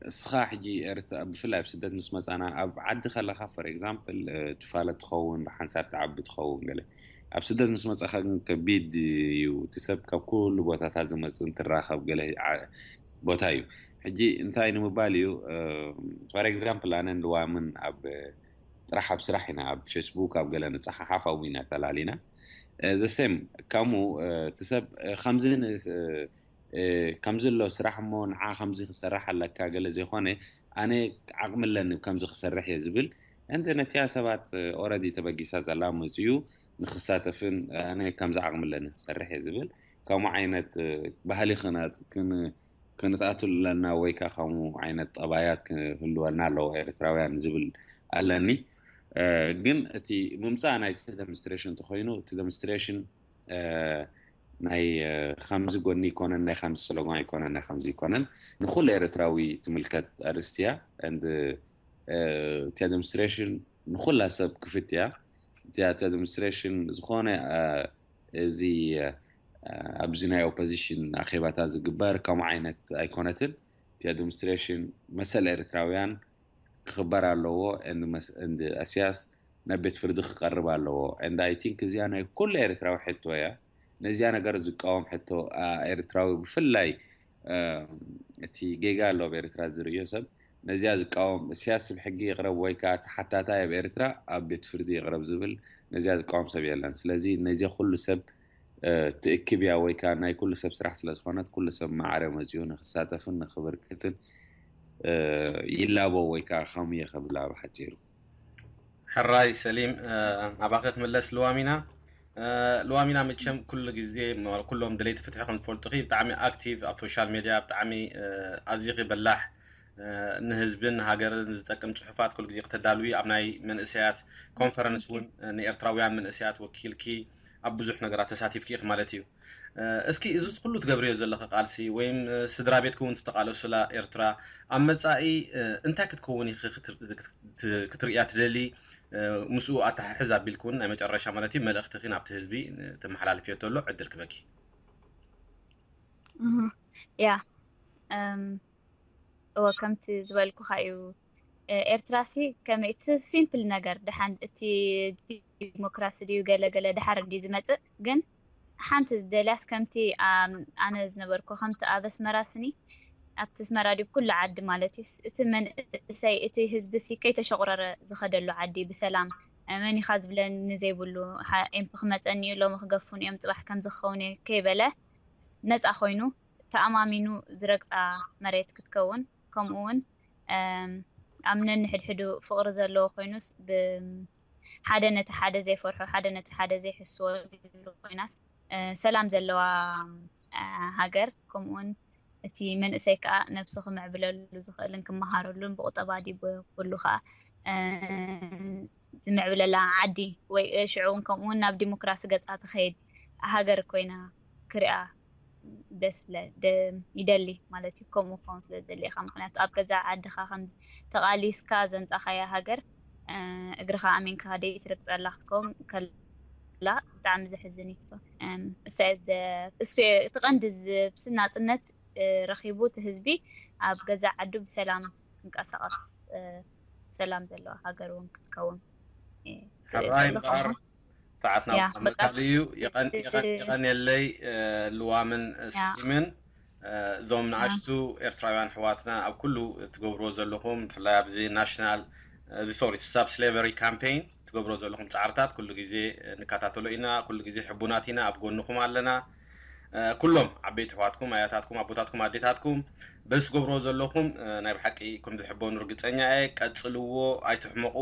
እስኻ ሕጂ ኤርትራ ብፍላይ ኣብ ስደት ምስ መፃና ኣብ ዓዲ ከለካ for example ትፋለጥ ትኸውን ብሓንሳብ ትዓቢ ትኸውን ገለ ኣብ ስደት ምስ መፃካ ግን ከቢድ እዩ እቲ ሰብ ካብ ኩሉ ቦታታት ዝመፅእ እንትራኸብ ገለ ቦታ እዩ ሕጂ እንታይ ንምባል እዩ for example ኣነ ንልዋምን ኣብ ጥራሕ ኣብ ስራሕ ኢና ኣብ ፌስቡክ ኣብ ገለ ንፀሓሓፍ ኣብኡ ኢና ተላሊና the same ከምኡ እቲ ሰብ ከምዚ ከምዚ ኣሎ ስራሕ እሞ ንዓ ከምዚ ክሰርሕ ኣለካ ገለ ዘይኮነ ኣነ ዓቕሚ ኣለኒ ከምዚ ክሰርሕ እየ ዝብል እንተ ነቲያ ሰባት already ተበጊሳ ዘላ መፅኡ ንክሳተፍን ኣነ ከምዚ ዓቕሚ ኣለኒ ክሰርሕ እየ ዝብል ከምኡ ዓይነት ባህሊ ክንኣትሉ ኣለና ወይ ከዓ ከምኡ ዓይነት ጠባያት ክህልወና ኣለዎ ኤርትራውያን ዝብል ኣለኒ ግን እቲ ምምፃእ ናይቲ ዴሞንስትሬሽን እንተኮይኑ፣ እቲ ዴሞንስትሬሽን ናይ ከምዚ ጎኒ ይኮነን፣ ናይ ከምዚ ሰለጓን ይኮነን፣ ናይ ከምዚ ይኮነን፣ ንኩሉ ኤርትራዊ ትምልከት ኣርእስቲ እያ። And እቲያ ዴሞንስትሬሽን ንኩላ ሰብ ክፍት እያ። እቲያ ዴሞንስትሬሽን ዝኾነ እዚ ኣብዚ ናይ ኦፖዚሽን ኣኼባታት ዝግበር ከምኡ ዓይነት ኣይኮነትን። እቲያ ዴሞንስትሬሽን መሰል ኤርትራውያን ክኽበር ኣለዎ። ኣስያስ ናብ ቤት ፍርዲ ክቐርብ ኣለዎ። And I think እዚኣ ናይ ኩሉ ኤርትራዊ ሕቶ እያ። ነዚኣ ነገር ዝቃወም ሕቶ ኤርትራዊ ብፍላይ እቲ ጌጋ ኣሎ ኣብ ኤርትራ ዝርእዮ ሰብ ነዚኣ ዝቃወም፣ እስያስ ብሕጊ ይቕረብ ወይ ከዓ ተሓታታይ ኣብ ኤርትራ ኣብ ቤት ፍርዲ ይቕረብ ዝብል ነዚኣ ዝቃወም ሰብ የለን። ስለዚ ነዚ ኩሉ ሰብ ትእክብ እያ ወይ ከዓ ናይ ኩሉ ሰብ ስራሕ ስለዝኾነት ኩሉ ሰብ ማዕረ መፂኡ ንክሳተፍን ንክበርክትን ይላቦ ወይ ከዓ ከምኡ እየ ከብላ ብሓፂሩ። ሕራይ ሰሊም፣ ናባኸ ክምለስ ልዋም ኢና። ልዋም ኢና መቸም ኩሉ ግዜ ኩሎም ደለይቲ ፍትሒ ከም ትፈልጡ ብጣዕሚ ኣክቲቭ ኣብ ሶሻል ሜድያ ብጣዕሚ ኣዚኺ በላሕ፣ ንህዝብን ሃገርን ዝጠቅም ፅሑፋት ኩሉ ግዜ ክተዳልዊ ኣብ ናይ መንእሰያት ኮንፈረንስ እውን ንኤርትራውያን መንእሰያት ወኪልኪ ኣብ ብዙሕ ነገራት ተሳቲፍኪ ኢኺ ማለት እዩ። እስኪ እዚ ኩሉ ትገብርዮ ዘለኺ ቃልሲ ወይም ስድራ ቤትኪ እውን ዝተቃለሱላ ኤርትራ ኣብ መጻኢ እንታይ ክትከውን ኢኺ ክትርእያ ትደሊ? ምስኡ ኣተሓሕዝ ኣቢልኪ እውን ናይ መጨረሻ ማለት እዩ መልእኽትኺ ናብቲ ህዝቢ ተመሓላልፍዮ ተሎ ዕድል ክበኪ። ያ እወ ከምቲ ዝበልኩኻ እዩ። ኤርትራሲ ከመይ እቲ ሲምፕል ነገር ደሓን እቲ ዲሞክራሲ ድዩ ገለ ገለ ደሓር እንድዩ ዝመፅእ ግን ሓንቲ ዝደልያስ ከምቲ ኣነ ዝነበርኩ ከምቲ ኣብ ኣስመራ ስኒ ኣብቲ ኣስመራ ድዩ ኩሉ ዓዲ ማለት እዩ እቲ መንእሰይ እቲ ህዝቢ ሲ ከይተሸቁረረ ዝኸደሉ ዓዲ ብሰላም መኒኻ ዝብለኒ ዘይብሉ ኤምፒ ክመፀኒ እዩ ሎሚ ክገፉን እዮም ፅባሕ ከምዚ ክኸውን እየ ከይበለ ነፃ ኮይኑ ተኣማሚኑ ዝረግፃ መሬት ክትከውን ከምኡ እውን ኣብ ነንሕድሕዱ ፍቕሪ ዘለዎ ኮይኑስ ሓደ ነቲ ሓደ ዘይፈርሖ ሓደ ነቲ ሓደ ዘይሕስወሉ ኮይናስ ሰላም ዘለዋ ሃገር ከምኡውን እቲ መንእሰይ ከዓ ነብሱ ክምዕብለሉ ዝኽእልን ክመሃረሉን ብቁጠባ ድዩ ብኩሉ ከዓ ዝምዕብለላ ዓዲ ወይ ሽዑ እውን ከምኡ እውን ናብ ዲሞክራሲ ገፃ ትኸይድ ሃገር ኮይና ክሪኣ ደስ ይደሊ ማለት እዩ። ከምኡ ክኸውን ስለ ዝደሊ ኢኻ። ምክንያቱ ኣብ ገዛ ዓድኻ ከም ተቓሊስካ ዘምፃኻያ ሃገር እግርኻ ኣሚንካ ደይ ትርግፀላ ክትከውን ከላ ብጣዕሚ ዘሕዝን እዩ። እሱ እቲ ቀንዲ ዝብስ ናፅነት ረኺቡ እቲ ህዝቢ ኣብ ገዛ ዓዱ ብሰላም ክንቀሳቐስ ሰላም ዘለዋ ሃገር እውን ክትከውን ሕራይ እምበኣር ሰዓትና ምካል እዩ። የቐንየለይ ልዋምን ስቲምን እዞም ንኣሽቱ ኤርትራውያን ኣሕዋትና ኣብ ኩሉ ትገብርዎ ዘለኹም ብፍላይ ኣብዚ ናሽናል እዚ ሶሪ ሳብ ስሌቨሪ ካምፔይን ትገብርዎ ዘለኹም ፃዕርታት ኩሉ ግዜ ንከታተሎ ኢና። ኩሉ ግዜ ሕቡናት ኢና፣ ኣብ ጎንኹም ኣለና። ኩሎም ዓበይቲ ኣሕዋትኩም፣ ኣያታትኩም፣ ኣቦታትኩም፣ ኣዴታትኩም በዚ ትገብርዎ ዘለኹም ናይ ብሓቂ ከም ዝሕበኑ ርግፀኛ እየ። ቀፅልዎ፣ ኣይትሕመቑ።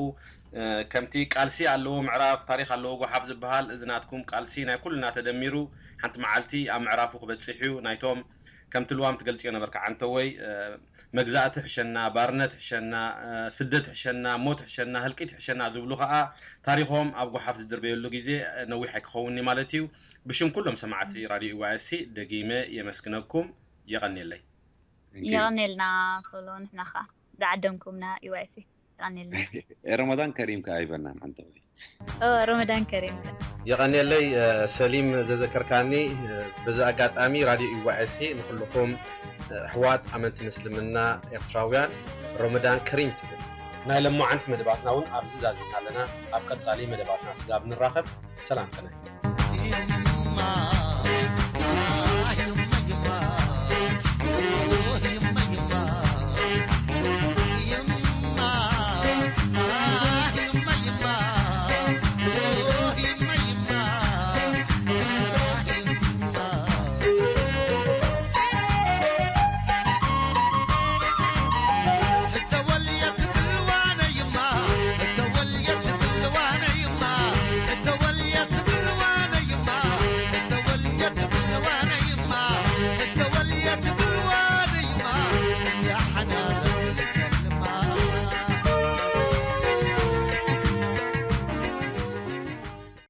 ከምቲ ቃልሲ ኣለዎ ምዕራፍ፣ ታሪክ ኣለዎ ጓሓፍ ዝበሃል እዚ ናትኩም ቃልሲ ናይ ኩልና ተደሚሩ ሓንቲ መዓልቲ ኣብ ምዕራፉ ክበፅሕ እዩ። ናይቶም ከምቲ ልዋም ትገልፅዮ ነበርካ ዓንተወይ መግዛእቲ ሕሸና፣ ባርነት ሕሸና፣ ስደት ሕሸና፣ ሞት ሕሸና፣ ህልቂት ሕሸና ዝብሉ ከዓ ታሪኮም ኣብ ጓሓፍ ዝድርበየሉ ግዜ ነዊሕ ኣይክኸውን ማለት እዩ። ብሽም ኩሎም ሰማዕቲ ራድዮ ኢዋኤሲ ደጊመ የመስግነኩም። የቐንየለይ። የቐንየልና ሶሎ ንሕና ከዓ ዝዓደምኩምና ኢዋኤሲ የቐንየልና። ረመዳን ከሪም ከዓ ኣይበናን ዓንተወይ። ረመዳን ከሪም። የቐንየለይ ሰሊም ዘዘከርካኒ። በዚ ኣጋጣሚ ራድዮ ኢዋኤሲ ንኩልኩም ኣሕዋት ኣመንቲ ምስልምና ኤርትራውያን ረመዳን ከሪም ትብል። ናይ ለማዓንቲ መደባትና እውን ኣብዚ ዛዚምና ኣለና። ኣብ ቀጻሊ መደባትና ስጋብ ንራኸብ ሰላም ቅነ።